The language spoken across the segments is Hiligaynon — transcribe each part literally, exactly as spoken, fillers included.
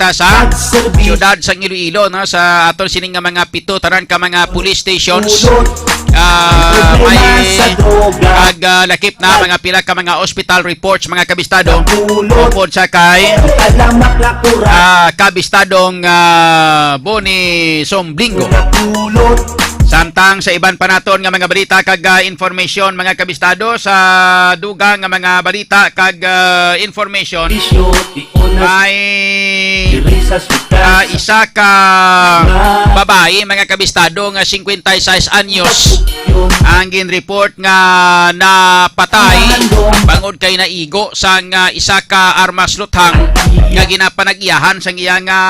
direkta sa siyudad sang Iloilo, no, sa aton sining nga mga pito tanan ka mga police stations. Ah, may ag, ah, lakip na mga pila ka mga hospital reports, mga kabistado, upod sa kay, ah, kabistadong, ah, Boni Somblingo. Samtang sa iban pa naton nga mga balita kag, ah, information, mga kabistado, sa dugang nga mga balita kag, ah, information, may, ah, isa ka babayi, mga kabistado, nga singkwenta y seis anyos ang ginreport nga napatay bangod kay naigo sang, ah, isa ka armas luthang nga ginapanag-iyahan sang iya nga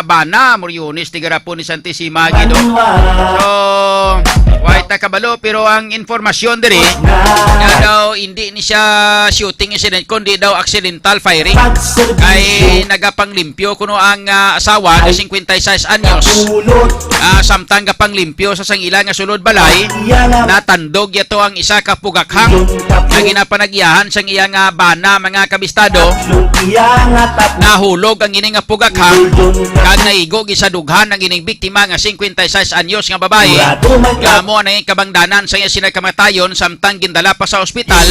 bana, Moriones, tigarapon ni Santa Simagi, no? So, way ta kabalo, pero ang informasyon diri nga daw hindi ni siya shooting incident, kundi daw accidental firing. Kay nagapanglimpyo kuno ang, ah, asawa nga singkwenta y seis anyos. Ah, samtang gapanglimpyo sa sang ila nga sulod balay, natandog yato ang isa ka pugakhang nga ginapanag-iyahan sang iya nga bana, mga kabistado. Nahulog ang ini nga pugakhang kag naigo gid sa dughan ang ining biktima nga singkwenta y seis anyos nga babayi, nga amo ang nangin kabangdanan sa iya sina kamatayon samtang gindala pa sa ospital,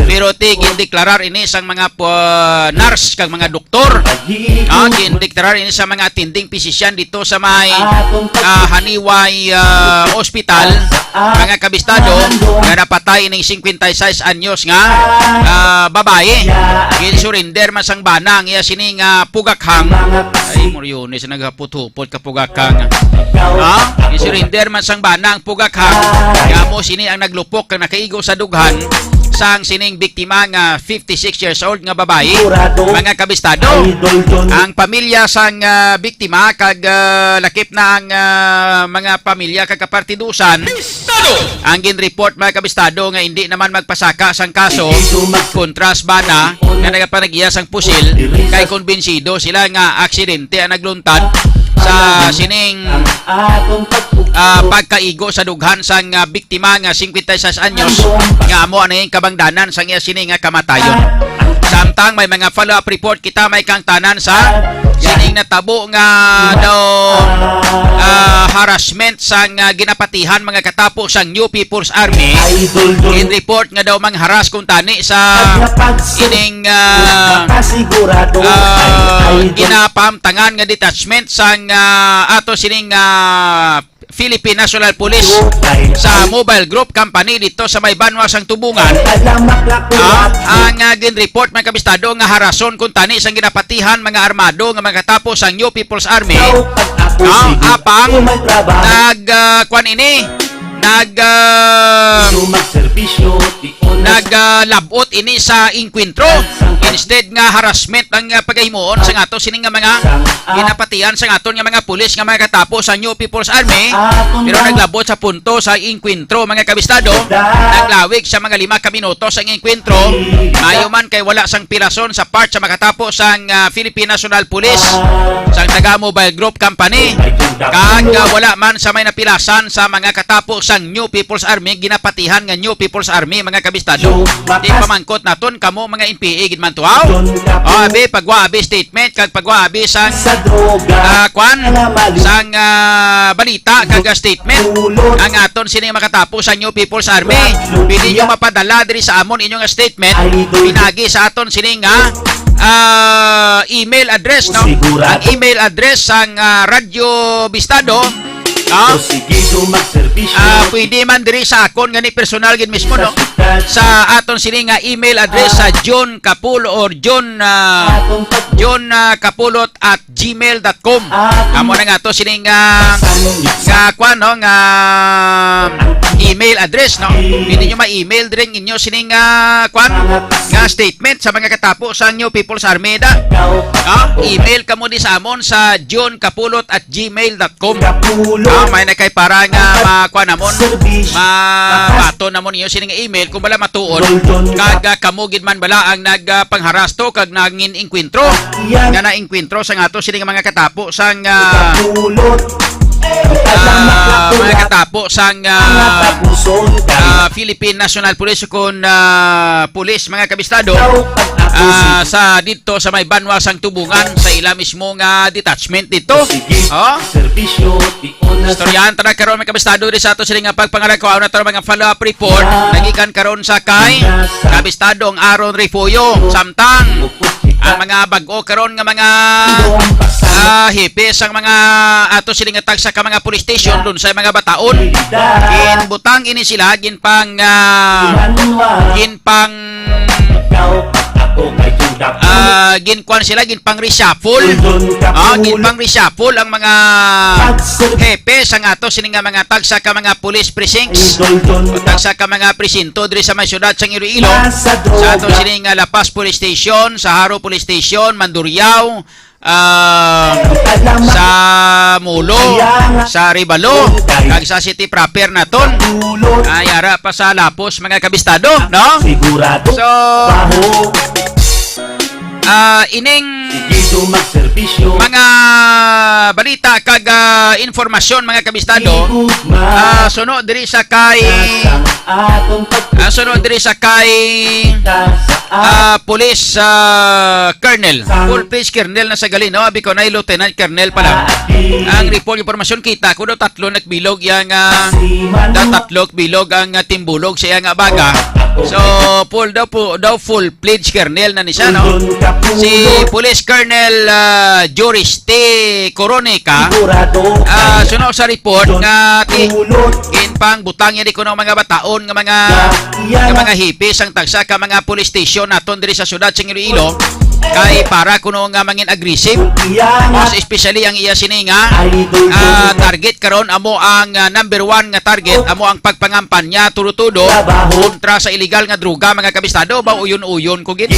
pero ti gindeklarar ini sang mga pu-, nurse kag mga doktor. Ah, gindeklarar ini sa mga attending physician dito sa may, ah, Haniway, ah, Hospital, mga kabistado, nga napatay ining singkwenta y seis anyos nga, ah, babayi. Ginsurrender man sang bana ang iya sini nga pugakhang. Ay, Moriones, naghapot-hupot ka pugakhang. Ha? Ginsurrender man sang bana ang pugakhang. Nga amo sini ang naglupok kag nakaigo sa dughan sang sining biktima nga fifty-six years old nga babayi. Mga kabistado, ang pamilya sang, ah, biktima kag, ah, lakip na ang, ah, mga pamilya kag kapartidusan ang ginreport, mga kabistado, nga hindi naman magpasaka sang kaso kontra sa bana nga nagapanag-iya sang pusil, kay kumbinsido sila nga aksidente ang nagluntad sa sining, ah, pagkaigo sa dughan sang, ah, biktima nga singkwenta y seis anyos nga amo ang nangin kabangdanan sang iya sini nga kamatayon. Samtang may mga follow-up report kita, may kangtanan sa sining natabo nga daw, ah, harassment sang, ah, ginapatihan mga katapo sang New People's Army. In report nga daw mangharas kuntani sa ining, ah, ah, ginapamtangan nga detachment sang, ah, ato sining, ah, Philippine National Police sa Mobile Group Company dito sa may banwa sang Tubungan. Ah, ang, ah, ginreport, mga kabistado, nga harason kuntani sang ginapatihan mga armado nga mga katapo sang New People's Army. Ah, apang nag, ah, kwan ini, nag, ah, nagalabot ini sa engkwentro. Instead nga harassment ang, ah, pagahimuon sa ato sini nga mga ginapatihan sa aton nga mga pulis nga mga katapo sa New People's Army, pero naglabot sa punto sa engkwentro, mga kabistado. Naglawig sa mga lima ka minuto sa engkwentro. Maayo man kay wala sang pirason sa part sa makatapo sang, ah, Philippine National Police, sang taga Mobile Group Company, kag, ah, wala man sa may napilasan sa mga katapo sang New People's Army, ginapatihan nga New People's Army, mga kabistado. Di pamangkot naton kamo mga N P A gid man to, haw? O, abi, pagwa abi statement kag pagwa abi sang, ah, kwan, sang, ah, balita kag, ah, statement ang aton sini makatapo sa New People's Army. Pwede nyo mapadala diri sa amon inyong statement pinagi sa aton sini nga, ah, email address, no? Ang email address sang, ah, Radyo Bistado, no? Ah, pwede man diri sa akon gani personal gid mismo, no? Sa aton sini nga email address sa John Kapul or John, ah, John, ah, Kapulot at gmail dot com. Amo na nga to sining, ah, nga kwan, no, nga email address, no? Pwede nyo ma-email diri ang inyo sining, ah, kwan, nga statement sa mga katapo sa New People's Army da. No? Email kamo di sa amon sa john kapulot at gmail dot com. Ah, may na kay para nga ma-, kwan namon, mabaton namon inyo sining email kung wala matuod. Kag, ah, kamo gid man bala ang nag, ah, pangharasto kag nangin-, engkwentro, nga naengkwentro sang ato sining mga katapo sang, ah, ah, mga katapo sang, ah, ah, Philippine National Police kon, ah, pulis, mga kabistado. Ah, ah, sa dito sa may banwa sang Tubungan, sa ila mismo nga detachment dito. Oh? Istoryahan ta na karon, mga kabistado, diri sa ato sini nga pagpangalagkuhaon nato mga follow-up report. Nagikan karon sa kay kabistado ang Aaron Refugio. Samtang ang mga bag-o karon nga mga, ah, hepe sang mga ato sini nga tagsa ka mga police station, dun sa mga bataon, ginbutang ini sila, ginpang, ah, ginpang ah, ginkuan sila, ginpang-reshuffle. Ah, ginpang-reshuffle ang mga hepe sang ato sini nga mga tagsa ka mga police precincts o tagsa ka mga presinto diri sa may siyudad sang Iloilo. Sa ato sini nga La Paz Police Station, sa Jaro Police Station, Mandurriao, ah, sa Molo, sa Arevalo, kag sa city proper naton. Ay, ara pa sa Lapos, mga kabistado, no? So, ah, ining mga balita kag, ah, informasyon, mga kabistado, ah, suno diri sa kay, ah, suno diri sa kay, ah, police, ah, colonel. Full-fledged colonel na sa gali, no? Abi ko na, lieutenant colonel pa lang. Ang report, impormasyon, kita ko daw tatlo na kabilog yang, ah, daw tatlo kabilog ang, ah, timbulog sa iya nga baga. So, full daw po, daw full-fledged colonel na ni siya, no? Si Police Colonel, ah, Joris T. Coronica, ah, suno sa report nga ti-, ginpangbutang niya di kuno mga bataon nga mga, nga mga hepe sang tagsa ka mga police station naton diri sa siyudad sang Iloilo, kay para kuno nga mangin aggressive, most especially ang iya sini nga, ah, target karon amo ang, ah, number one nga target amo ang pagpangampanya tudo-tudo kontra sa illegal nga droga, mga kabistado. Ba, uyon-uyon ko gid.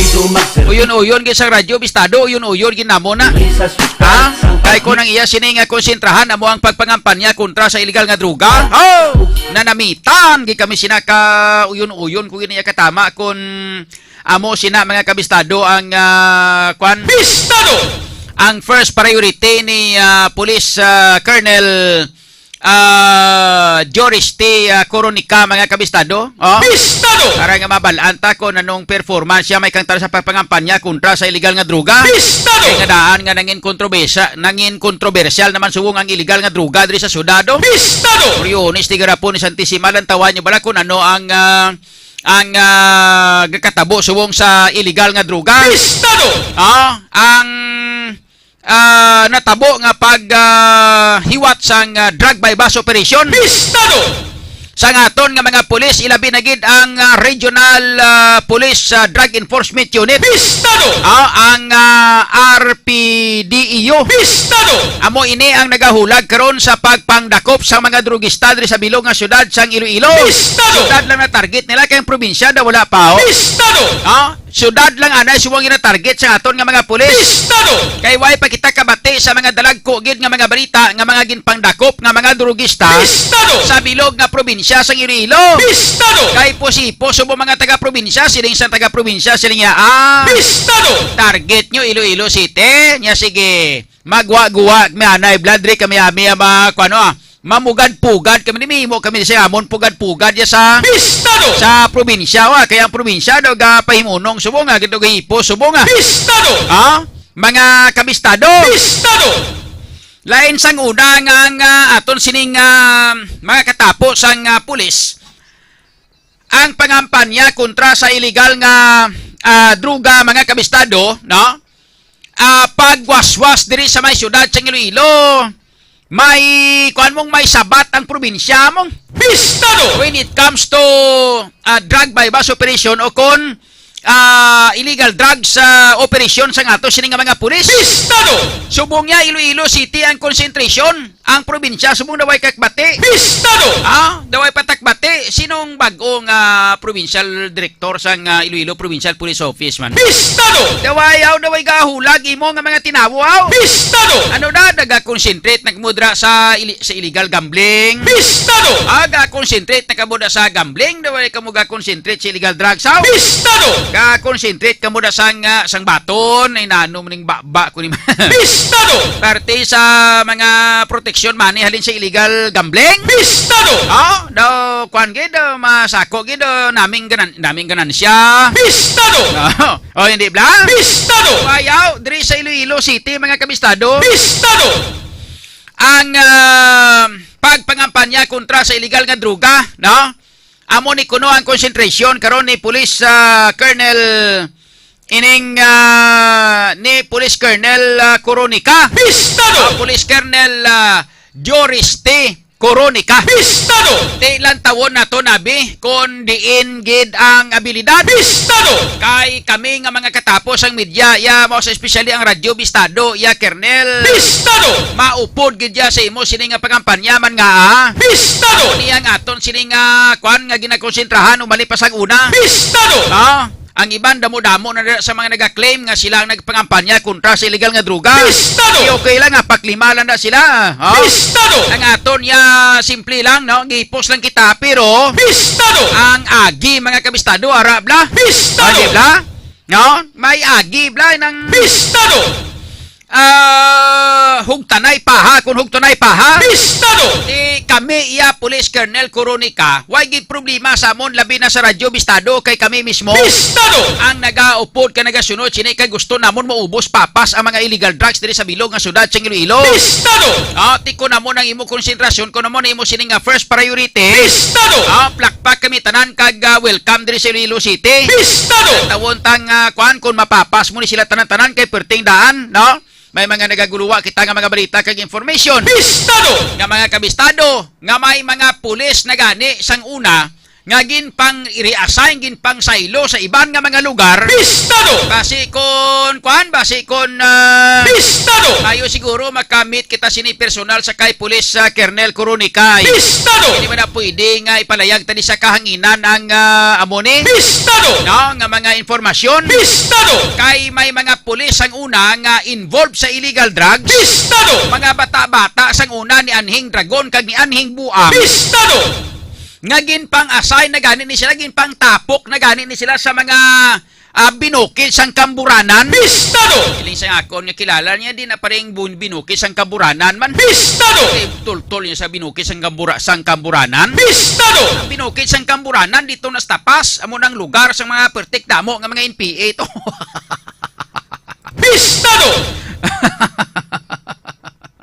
Uyon-uyon gid sa radyo, bistado, uyon-uyon gid namo na. Ha? Kay kung ang iya sini nga konsentrahan amo ang pagpangampanya kontra sa illegal nga droga, oh, nanamitan gid kami sina ka uyon-uyon ko gid niya katama kung amo sina, mga kabistado, ang, ah, kwan? Bistado! Ang first priority ni, ah, Police, ah, Colonel, ah, Joris T., ah, Coronica, mga kabistado. Oh? Bistado! Para nga mabalaan ta kung anong performance siya may kang tara sa pagpangampanya kontra sa illegal nga droga. Bistado! Kay nga daan nga nangin kontrobersya-, nangin kontrobersyal naman subong ang illegal nga droga diri sa syudad, oh. Bistado! Oriones, tigarapon ni Santisimal, ang tawa niyo bala kung ano ang, ah, ang, ah, gakatabo subong sa illegal nga droga. Bistado! Ah, ang, ah, natabo nga pag, ah, hiwat sang, ah, drug buy-bust operation. Bistado! Sang aton nga mga pulis, ilabi na gid ang, ah, Regional, ah, Police, ah, Drug Enforcement Unit. Bistado! Ah, ang, ah, R P D E U. Bistado! Amo ini ang nagahulag karon sa pagpangdakop sa mga drugista diri sa bilog nga syudad sang Iloilo. Bistado! Syudad lang na target nila, kay ang probinsya daw wala pa, oh. Bistado! Ah, syudad lang anay subong ginatarget sa aton nga mga pulis. Bistado! Kay way pa kita kabati sa mga dalagko gid nga mga balita nga mga ginpangdakop nga mga drugista Bistado! Sa bilog nga probinsya sang Iloilo. Bistado! Kay pusipo subong mga taga-probinsya, siling sa taga-probinsya, siling niya, ah, Bistado! Target nyo Iloilo City. Nya sige, magwa-guwa, may anay, bladri kami, ami, ama, kuano, ah, mamugad-pugad kami, ni mimo kami sa amon, pugad-pugad ya sa, Bistado! Sa probinsya, wa, kaya ang probinsya, daw ga pahimunong subong, ah, daw ga hipo subong, ah. Bistado! Ah, mga kabistado. Bistado! Lain sang una nga, nga aton sining, ah, mga katapo sang, ah, pulis, ang pangampanya kontra sa illegal nga, ah, droga, mga kabistado, no? Ah, pagwaswas diri sa may syudad sa Iloilo, may, kuan mong, may sabat ang probinsya mong. Bistado! When it comes to, ah, drug buy-bust operation o kon, ah, illegal drugs, ah, operation sa ato sini nga mga pulis. Bistado! Subong niya, Iloilo City ang concentration. Ang probinsya, subong daway kakbati. Bistado! Ah, daway patakbati. Sinong bag-o nga provincial director sang, ah, Iloilo Provincial Police Office man? Bistado! Daway, aw, daway gahulag imo nga mga tinawo, aw. Bistado! Ano na, naga-concentrate na kamo dira sa ili-, sa illegal gambling? Bistado! Ah, ga-concentrate na kamo dira sa gambling, daway kamo ga-concentrate sa illegal drugs, aw. Bistado! Ka-concentrate ka mo da sang, ah, sang baton, ay nano man ning baba ko ni Pistado! Parte sa mga proteksyon money halin sa illegal gambling? Pistado! Oh, daw, kuan gid, oh, masako gid, oh, naming ganan-, naming ganansya. Pistado! Oh, oh, hindi bla? Pistado! Ayaw, diri sa Iloilo City, mga kabistado. Pistado! Ang, ah, pagpangampanya kontra sa illegal nga droga, no? Amo ni kuno ang konsentrasyon karon ni Police, ah, Colonel ining, ah, ni Police Colonel, ah, Coronica. Pistado! Ah, Police Colonel, ah, Joris T. Coronica. Pistado! Di lang tawon nato, nabi, kon diin gid ang abilidad. Pistado! Kay kami nga mga katapos ang media, ya, most especially ang radyo, bistado, ya, Colonel. Pistado! Maupod gid ya sa imo sini nga pangampanya man nga, ah. Pistado! Amo ni ang aton sini nga, kwan, nga ginakonsentrahan, umali pa sa una. Pistado! Ah, ang iban damo-damo na dira sa mga nagaklaim nga sila ang nagpangampanya kontra sa illegal nga droga. Pistado! Di okay lang nga paklima lang na sila. Oh? Pistado! Ang aton ya simple lang, no? Gipos lang kita, pero Pistado! Ang agi, mga kabistado, ara bla. Pistado! Agi bla? No? May agi bla nang Pistado! Ah, hugtanay paha, kung hugtanay paha. Pistado! Di kami iya, Police Colonel Coronica, way gid problema sa amon, labi na sa radyo, bistado, kay kami mismo. Pistado! Ang nagaupod ka nagasunod sini kay gusto namon maubos papas ang mga illegal drugs diri sa bilog nga syudad sa Iloilo. Pistado! Ah, tiko namon ang imo konsentrasyon, kung namon imo sini nga first priority. Pistado! Ah, plakpak kami tanan kag, ah, welcome diri sa Iloilo City. Pistado! Tawon tang, ah, kuan, kung mapapas mo ni sila tanan-tanan kay perting daan, no? May mga nagaguluwa kita nga mga balita kag information. Pistado! Nga mga kabistado, nga may mga pulis na gani sang una nga ginpang-reassign, ginpangsaylo sa iban nga mga lugar. Pistado! Basi kon, kuan, basi kon, ah, Pistado! Tayo siguro makamit kita sini personal sa kay Pulis, ah, Colonel Coronica. Pistado! Hindi man na pwede nga ipalayag tani sa kahanginan ang, ah, amo ni? Pistado! No, nga mga impormasyon. Pistado! Kay may mga pulis ang una nga involved sa illegal drugs. Pistado! Mga bata-bata sang una ni anhing dragon kag ni anhing buang. Pistado! Nga ginpang-assign na gani ni sila, ginpangtapok na gani ni sila sa mga, ah, binukid sang Kamburanan. Pistado! Iling sa akon nga kilala niya, di na paring bun-, binukid sang Kamburanan man. Pistado! Kay tultol niya sa binukid sang Kambura-, sang Kamburanan. Pistado! Ang binukid sang Kamburanan dito na sa tapas, amo nang lugar sang mga pertik damo nga mga N P A to. Pistado!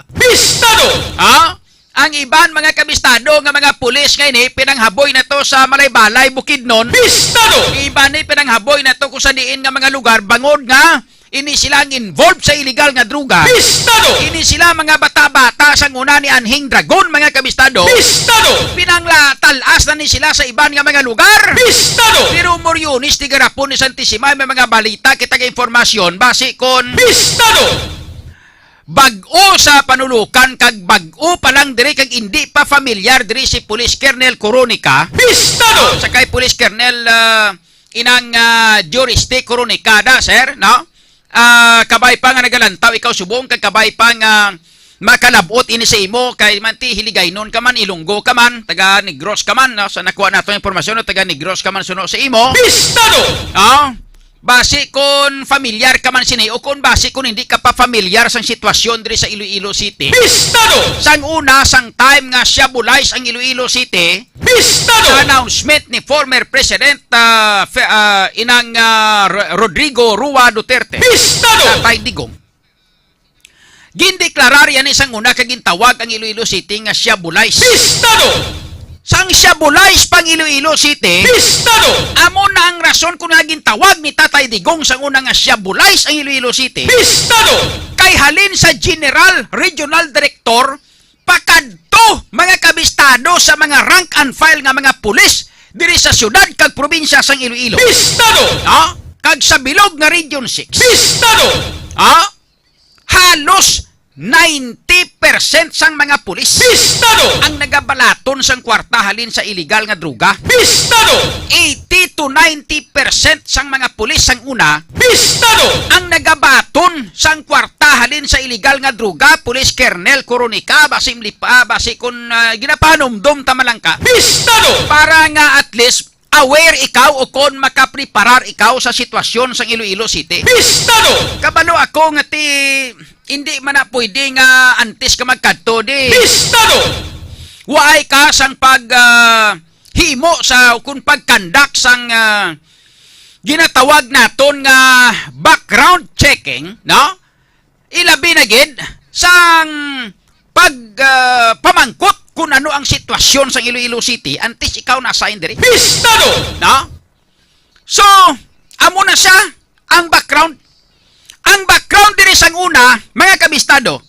Pistado! Ha? Ang iban mga kabistado nga mga pulis nga ini pinanghaboy na to sa Malaybalay, Bukidnon. Pistado! Iban ni pinanghaboy na to kung sa diin nga mga lugar bangod nga ini sila ang involved sa illegal nga droga. Pistado! Ini sila mga bata-bata sang una ni anhing dragon, mga kabistado. Pistado! Pinangla-, talas na ni sila sa iban nga mga lugar. Pistado! Pero Moriones, Tigarapon ni Santisimal, may mga balita kita nga impormasyon. Basi kon Pistado! Bag-o sa panulukan kag bag-o pa lang diri kag indi pa familiar diri si Police Colonel Coronica. Pistado! Sa kay Police Colonel, ah, inang, ah, Juriste Coronica da, sir, no? Ah, kabay pa nga nagalantaw ikaw subong kag kabay pa nga makalab-ot ini sa imo kay manti Hiligaynon ka man, Ilonggo ka man, taga Negros ka man, no? Sa nakuha nato ang impormasyon, no? Taga Negros ka man suno sa imo. Pistado! Ah, basi kon familiar ka man sini o kon basi kon hindi ka pa familiar sang sitwasyon diri sa Iloilo City. Pistado! Sang una, sang time nga siya bulais ang Iloilo City, Pistado! Sa announcement ni former President, ah, Fe-, ah, inang, ah, Ro-, Rodrigo Rua Duterte. Pistado! Tatay Digong. Gindeklarar yan sang una kag gintawag ang Iloilo City nga siya bulais. Pistado! Sang siya bulais pang Iloilo City, Pistado! Amo na ang rason kung nga gintawag ni Tatay Digong sang una nga siya bulais ang Iloilo City. Pistado! Kay halin sa General Regional Director, pakadto, mga kabistado, sa mga rank and file nga mga pulis diri sa siyudad kag probinsya sang Iloilo. Pistado! Ha? Kag sa bilog nga Region six. Pistado! Ha? Halos ninety percent sang mga pulis Pistado! Ang nagabalaton sang kwarta halin sa iligal nga droga. Pistado! Eighty to ninety percent sang mga pulis sang una Pistado! Ang nagabaton sang kwarta halin sa iligal nga droga, Police Colonel Coronica, basi mlipa, basi kun, ah, ginapahanumdom ta man lang ka. Pistado! Para nga at least aware ikaw o kon makapreparar ikaw sa sitwasyon sang Iloilo City? Pistado! Kabalo ako nga ti, hindi man na pwede nga antes ka magkadto, di Pistado! Waay ka sang pag, ah, himo sa, o kung pag-conduct sang, ah, ginatawag naton nga background checking, no? Ilabi na gid sang pag, ah, pamangkot kung ano ang sitwasyon sang Iloilo City antes ikaw na-assign diri. Pistado! No? So, amo na siya ang background. Ang background diri sang una, mga kabistado,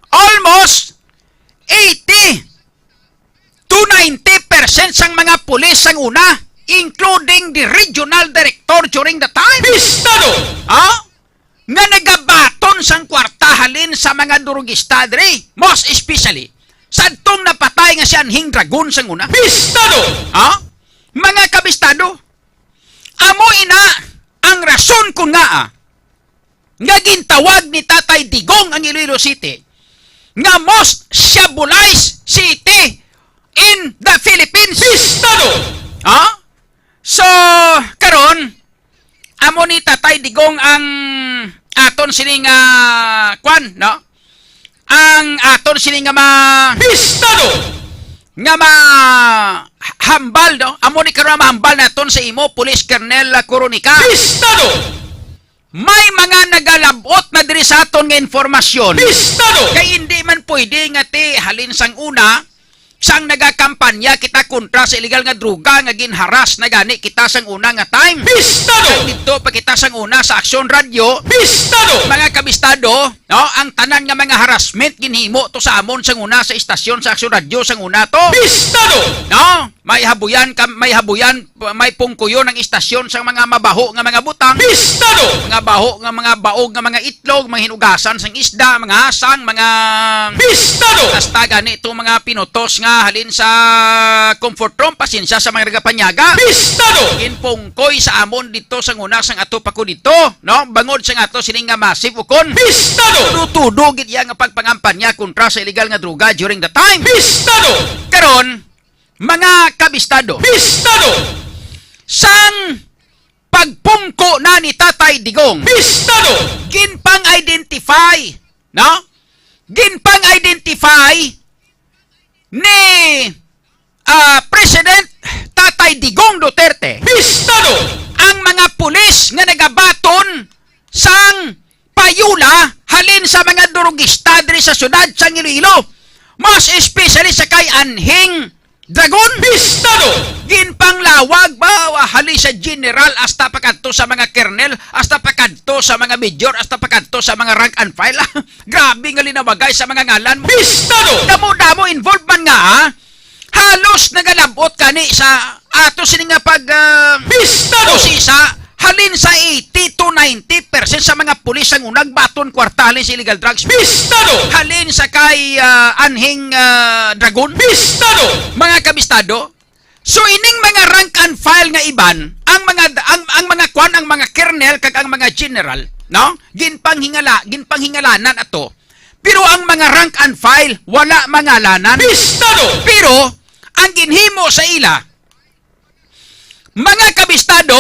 almost eighty to ninety percent sang mga pulis sang una, including the regional director during the time. Pistado! Ha? Nga nagabaton sang kwarta halin sa mga durugista diri, most especially sadtong napatay nga si Anhing Dragon sang una. Pistado! Ha? Mga kabistado, amo ina ang rason kon ngaa nga gintawag ni Tatay Digong ang Iloilo City nga most shabulized city in the Philippines. Pistado! Ha? So, karon, amo ni Tatay Digong ang aton sini nga kwan, no? Ang aton sini nga ma Pistado! Nga ma hambal, no? Amo ni karon mahambal naton sa imo, Police Colonel Coronica. Pistado! May mga nagalabot na diri sa aton nga informasyon. Pistado! Kay hindi man pwede nga ti halin sang una, sang nagakampanya kita kontra sa illegal nga droga nga ginharas na gani kita sang una nga time. Pistado! Kag didto pa kita sang una sa Aksyon Radyo. Pistado! Mga kabistado, no, ang tanan nga mga harassment ginhimo to sa amon sang una sa istasyon sa Aksyon Radyo sang una to. Pistado! No? May habuyan ka, may habuyan, may pungkuyon ang istasyon sang mga mabaho nga mga butang. Pistado! Mga baho nga mga baog nga mga itlog, mga hinugasan sang isda, mga asang, mga Pistado! Hasta gani itong mga pinutos nga halin sa comfort room, pasensya sa mga nagapanyaga. Pistado! Ginpungkoy sa amon dito sa nguna sang ato pa ko dito, no? Bangod sa ato sining nga massive ukon. Pistado! Tudo-tudo gid iya nga pagpangampanya kontra sa illegal nga droga during the time. Pistado! Karon, mga kabistado, Pistado! Sang pagpungko na ni Tatay Digong, Pistado! Ginpang-identify, no? Ginpang-identify ni, ah, President Tatay Digong Duterte, Pistado! Ang mga pulis nga nagabaton sang payula halin sa mga durugista diri sa siyudad sang Iloilo, mas especially sa kay Anhing Dragon. Pistado! Ginpanglawag ba, halin sa general hasta pa kadto sa mga kernel, hasta pa kadto sa mga major, hasta pa kadto sa mga rank and file. Grabe nga linawagay sa mga ngalan mo. Pistado! Damo-damo involved man nga, ha? Halos nagalabot gani sa ato sini nga pag, ah, Pistado! Usisa, halin sa eighty to ninety percent sa mga pulis ang unag baton kwarta halin sa illegal drugs. Pistado! Halin sa kay, ah, Anhing, ah, Dragon. Pistado! Mga kabistado, so ining mga rank and file nga iban, ang mga, ang, ang mga kwan, ang mga kernel kag ang mga general, no? Ginpanghingala, ginpanghingalanan ato. Pero ang mga rank and file, wala mangalanan. Pistado! Pero ang ginhimo sa ila, mga kabistado,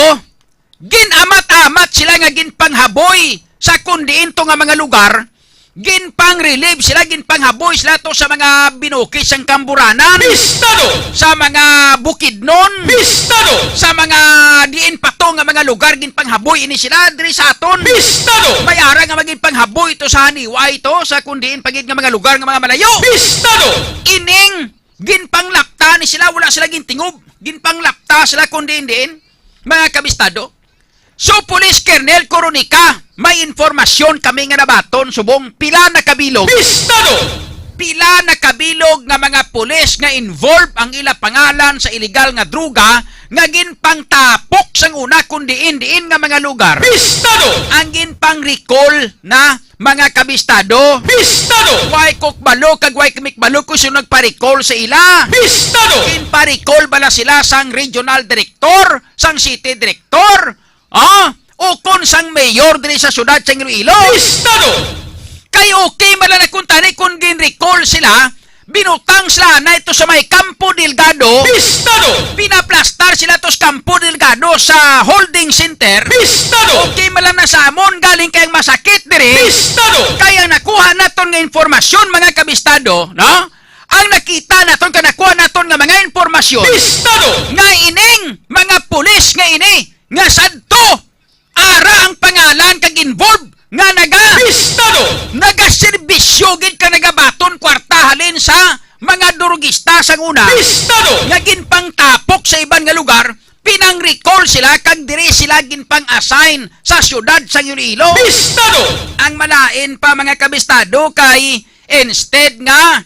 gin-amat-amat sila nga ginpanghaboy sa kundiin to nga mga lugar, ginpang-relieve sila, ginpanghaboy sila to sa mga binukid sang Kamburanan, Pistado! Sa mga Bukidnon, Pistado! Sa mga diin pa to nga mga lugar, ginpanghaboy ini sila diri sa aton. Pistado! May ara nga magin panghaboy to sa Haniwa ito, sa kundiin pa gid nga mga lugar nga mga malayo. Pistado! Ining ginpanglapta ni sila, wala sila gintingob. Ginpanglapta sila kun diin-diin, mga kabistado. So, Police Colonel Coronica, may informasyon kami nga nabaton subong pila na kabilog. Pistado! Pila na kabilog nga mga pulis nga involved ang ila pangalan sa illegal nga droga nga ginpangtapok sang una kun diin-diin nga mga lugar. Pistado! Ang ginpang-recall na mga kabistado. Pistado! Way ko kabalo kag way kami kabalo kung sino nagpa-recall sa ila. Pistado! Ginpa-recall bala sila sang regional director, sang city director, ah? O kon sang mayor diri sa siyudad sang Iloilo? Pistado! Kay okay man lang na kuntani kung gin-recall sila, Binutang sila na ito sa may Campo Delgado. Pistado! Pinaplastar sila to sa Campo Delgado sa holding center. Pistado! Okay, malang na sa amon, galing kay ang masakit diri. Pistado! Kaya nakuha naton nga informasyon, mga kabistado, no? Ang nakita naton, kanakuha naton nga mga informasyon. Pistado! Nga ining mga pulis nga ini, nga sadto ara ang pangalan kag involved nga naga Pistado! Nagaserbisyo gid ka nagabaton kwarta halin sa mga durugista sang una Pistado! Nga ginpangtapok sa iban nga lugar, pinang-recall sila kag diri sila ginpang-assign sa siyudad sang Iloilo. Pistado! Ang malain pa, mga kabistado, kay instead nga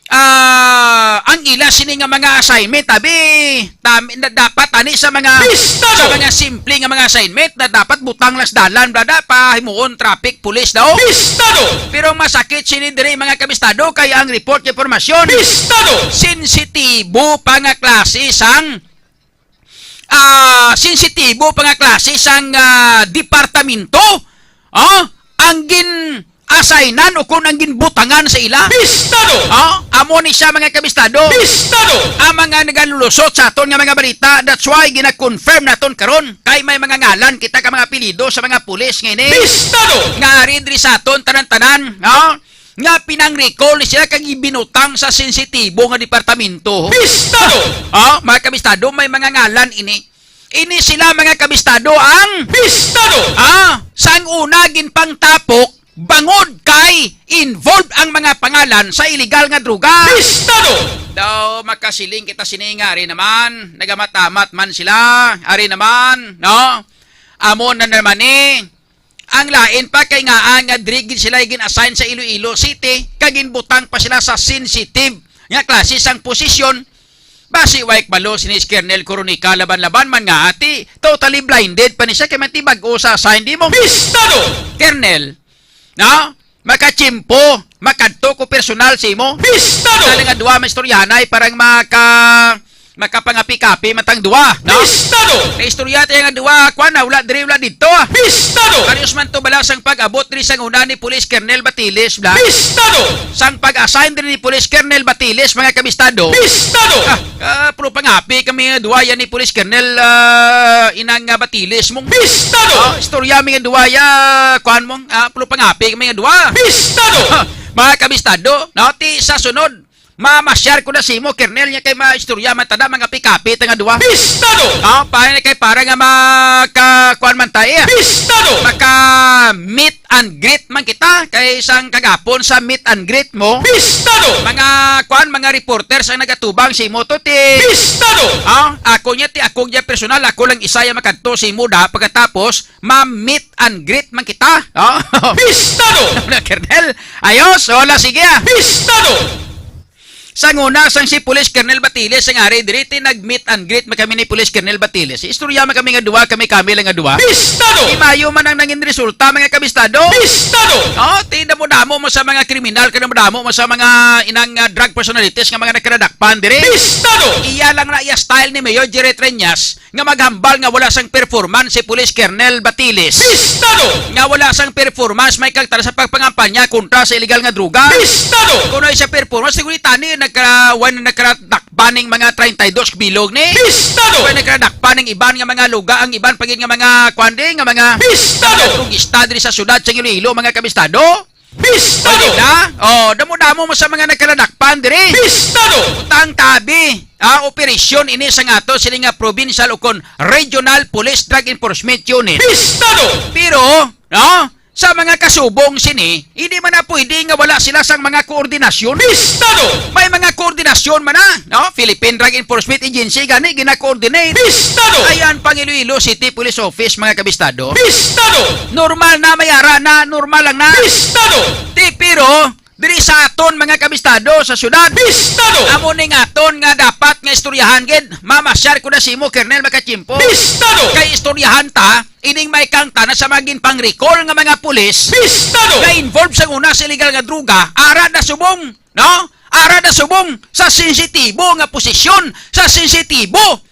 ah, ang ila sini nga mga assignment, abi, tam-, na, dapat ani sa mga Pistado! Sa mga simple nga mga assignment na dapat butang lang sa dalan, bla, da, pahimuon traffic police daw. Pistado! Pero masakit sini diri, mga kabistado, kay ang report nga impormasyon Pistado! Sensitibo pa nga klase sang ah, sensitibo pa nga klase sang, ah, departamento, ah, ang gin-assignan o kung ang ginbutangan sa ila. Pistado! Ah, amo ni siya, mga kabistado. Pistado! Ang mga nagalulusot sa aton nga mga balita, that's why gina-confirm naton karon kay may mga ngalan kita ka mga apelyido sa mga pulis nga ini. Pistado! Nga ari diri sa aton tanan-tanan, ah, nga pinang-recall ni sila kag ibinutang sa sensitibo nga departamento. Pistado! Ah, mga kabistado, may mga ngalan ini. Ini sila, mga kabistado, ang Pistado! Ah, sang una ginpangtapok bangod kay involved ang mga pangalan sa illegal nga droga. Pistado! Daw makasiling kita sini nga ari naman, nagamamat-amat man sila, ari naman, no? Amo na naman ni ang lain pa kay ngaa nga diri gid sila gin-assign sa Iloilo City, kag ginbutang pa sila sa sensitive nga klase sang posisyon. Basi way kabalo sini si Colonel Coronica, laban-laban man nga ati, totally blinded pa ni siya kay man ti bag-o sa assign di mo. Pistado! Colonel, no? Makachimpo, makadto ko personal sa imo. Pistado! Dali nga duwa maistoryahanay, parang maka-, makapangapi-kapi man tang duwa, no? Pistado! Kay istorya tayo nga duwa, kwan na, wala diri, wala dito, ah. Pistado! Karios man to bala sang pag-abot diri sang una ni Police Colonel Batiles, bla? Pistado! Sang pag-assign diri ni Police Colonel Batiles, mga kabistado. Pistado! Ah, ah, pero pangapi kami nga duwa yan ni Police Colonel, ah, inang, ah, Batiles mong. Pistado! Ah, istorya mi nga duwa ya, kwan mong, ah, pero pangapi kami nga duwa. Pistado! Ah, mga kabistado, no? Ti sa sunod, mamasyar ko na si imo, Colonel, niya kay maistorya man tada, mga pikapit nga duwa. Pistado! Ah, pa na kay para nga maka-, kwan man tayo, eh. Pistado! Maka-meet and greet man kita, kay sang kagapon sa meet and greet mo. Pistado! Mga, kwan, mga reporters ang nagatubang si imo to, ti. Pistado! Ah, ako niya, ti, ako niya personal, ako lang isa yung makadto si imo da, pagkatapos, ma-meet and greet man kita. Ah? Pistado! Ano, Colonel? Ayos, wala, sige, ah. Pistado! Sang una, sang si Police Colonel Batiles, ang ari diri, ti nag-meet and greet man kami ni Police Colonel Batiles. Istorya man kami nga duwa, kami, kami lang nga duwa. Pistado! Di mayo man ang nangin resulta, mga kabistado. Pistado! Oh, ti damo-damo mo sa mga kriminal, kay damo-damo mo sa mga inang, ah, drug personalities nga mga nagkaradakpan diri. Pistado! Iya lang na iya style ni Mayor Jerry Treñas nga maghambal nga wala sang performance si Police Colonel Batiles. Pistado! Nga wala sang performance, may kagtala sa pagpangampanya kontra sa illegal nga droga. Pistado! Kung ano siya performance, siguro tani nagka-, wan-, nagkaradakpan ning mga treinta y dos bilog ni. Pistado! Wan-, nagkaradakpan ning iban nga mga luga, ang iban pa gid nga mga, kwan di, nga mga Pistado! Mga drugista diri sa syudad sa Iloilo, mga kabistado. Pistado! O, di ba? O, damo-damo mo sa mga nagkaladakpan diri. Pistado! Utang tabi, ah, operasyon ini sa nga ato sini nga provincial o kon regional police drug enforcement unit. Pistado! Pero, no, sa mga kasubong sini, hindi man na pwede nga wala sila sang mga koordinasyon. Pistado! May mga koordinasyon man na, no? Philippine Drug Enforcement Agency gani gina-coordinate. Pistado! Ayan pang Iloilo City Police Office, mga kabistado. Pistado! Normal na, may ara na, normal lang na. Pistado! Ti, pero, diri sa aton, mga kabistado, sa syudad, Pistado! Amo ning aton nga dapat nga istoryahan gid. Mamasyar ko na si imo, Colonel Makachimpo. Pistado! Kay istoryahan ta, ining may kangtana sa mga ginpang-recall nga mga pulis Pistado! Nga involved sa una sa illegal nga droga, ara na subong, no? Ara na subong sa sensitibo nga posisyon, sa sensitibo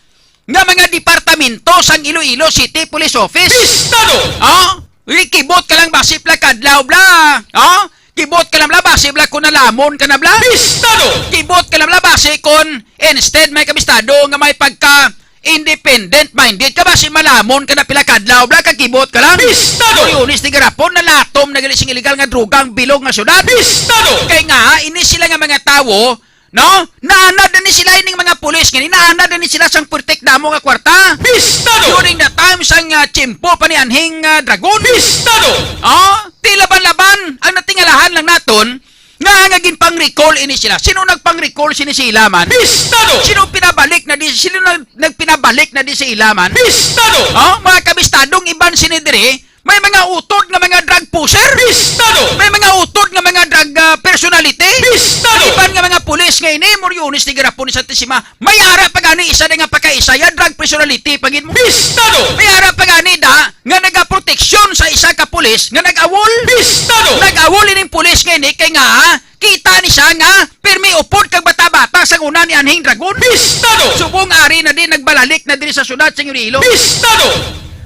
nga mga departamento sang Iloilo City Police Office. Pistado! Oh, rikibot ka lang basi pila kadlaw, bla. Oh, Kibot ka lang bala, basi bala kung nalamon ka na bala. Pistado! Kibot ka lang bala, basi kung instead, mga kabistado, nga may pagka independent-minded ka, basi malamon ka na pila ka adlaw bala, kag kibot ka lang. Pistado! Moryones, di garapon, nalatom na gali sing illegal nga droga ang bilog nga syudad. Pistado! Kay nga, ini sila nga mga tawo, no? Naanad na ni sila ining mga pulis nga ni, naanad na ni sila sang puwertek damo nga kwarta. Pistado! During the time sang, ah, tiyempo pa ni Anhing, ah, Dragon. Pistado! Oh, ti laban-laban ang natingalahan lang naton nga, nga ginpang-recall ini sila. Sino nagpang-recall sini si ila man? Pistado! Sino pinabalik na di, sino nag-, nagpinabalik na di si ila man? Pistado! Oh, mga kabistadong iban sini diri, may mga utod nga mga drug pusher. Pistado! May mga utod nga mga drug, ah, personality. Pistado! Iban nga mga pulis nga ini, Moryones, di garapon ni Santisima. May ara pa gani isa da nga pagkaisa, ya drug personality pa gid mo. Pistado! May ara pa gani da nga nagaproteksyon sa isa ka pulis nga nag-awol. Pistado! Nag-awol ining pulis nga ini kay nga kita ni siya nga pirmi upod kag bata-bata sang una ni Anhing Dragon. Pistado! Subong ari na din nagbalalik na diri sa syudad sa Iloilo. Pistado!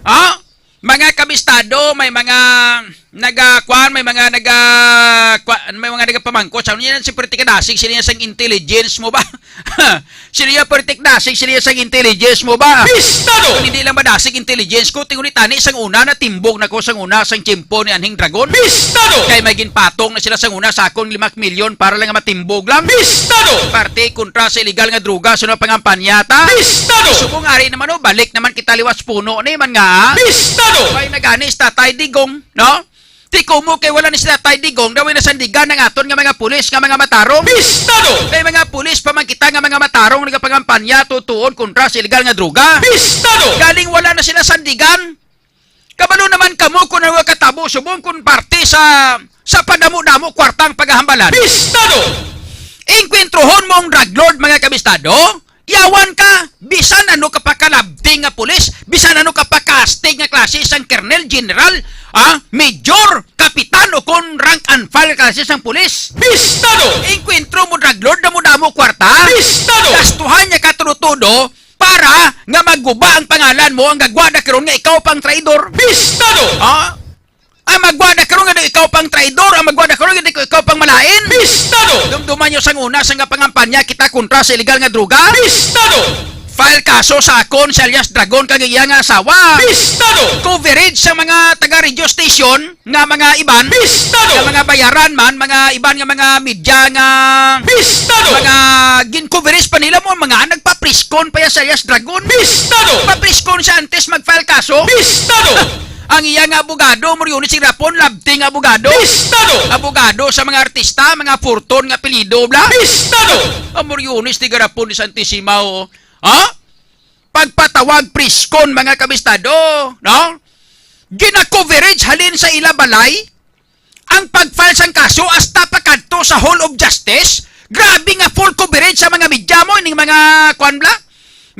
Ha? Mga kabistado, may mga naga-, kuan, may mga naga-, kuan, may mga nagapamangkot. Sa niya, si Pretty Kadasig, sila niya sang intelligence mo ba? Sila niya, Pretty Kadasig, sila niya sang intelligence mo ba? Pistado! Kung hindi lang madasig intelligence ko, tinguli tani, sang una, natimbog na ko, sang una, sang tiyempo ni Anhing Dragon. Pistado! Kay may ginpatong na sila sang una, sa akong lima milyon para lang nga matimbog lang. Pistado! Parte kontra sa illegal nga droga, sa una pangampanya ta. Pistado! Subong ari naman, oh, balik naman kita liwat puno ni man nga. Pistado! Kay nagani si Tatay Digong, no? Ti kumo kay wala ni si Tatay Digong, daw nasandigan ang aton nga mga pulis nga mga matarong. Pistado! May mga pulis pa man kita nga mga matarong nagapangampanya tutuon kontra sa illegal nga droga. Pistado! Galing wala na sila sandigan. Kabalo naman kamo kung ano nga katabo subong kung parte sa, sa padamo-damo kwartang pagahambalan. Pistado! Engkwentrohon mo ang drug lord, mga kabistado, yawan ka, bisan ano ka pa kalabting nga pulis, bisan ano ka pa kaastig nga klase sang kernel, general, ah, major, kapitan, o kon rank and file klase sang pulis. Pistado! Engkwentro mo drug lord, damo-damo kwarta. Pistado! Gastuhan niya ka tudo-tudo para nga maguba ang pangalan mo, ang gagwa na karon nga ikaw pang traidor. Pistado! Ah? Ang magwa na karon nga daw ikaw pang traidor, ang magwa na karon nga daw ikaw pang malain. Pistado! Dumduman niyo sang una, sang pangampanya kita kontra sa illegal nga droga. Pistado! File kaso sa akon si alias Dragon kag iya nga asawa. Pistado! Coverage sa mga taga radio station nga mga iban. Pistado! Nga mga bayaran man, mga iban nga mga media nga Pistado! Mga gin-coverage pa nila mo, mga nagpapriskon pa ya si alias Dragon. Pistado! Papriskon siya antes mag-file kaso. Pistado! Ang iya nga abogado, Moryones, si Rapon, labting abogado. Pistado! Abogado sa mga artista, mga Fortun nga apelyido, bla? Pistado! Ang Moryones, di garapon ni Santisima, oh. Ha? Pagpatawag priskon, mga kabistado, no? Gina-coverage halin sa ila balay, ang pag-file sang kaso hasta pa kadto sa Hall of Justice. Grabe nga full coverage sa mga media mo, ining mga, kuan, bla?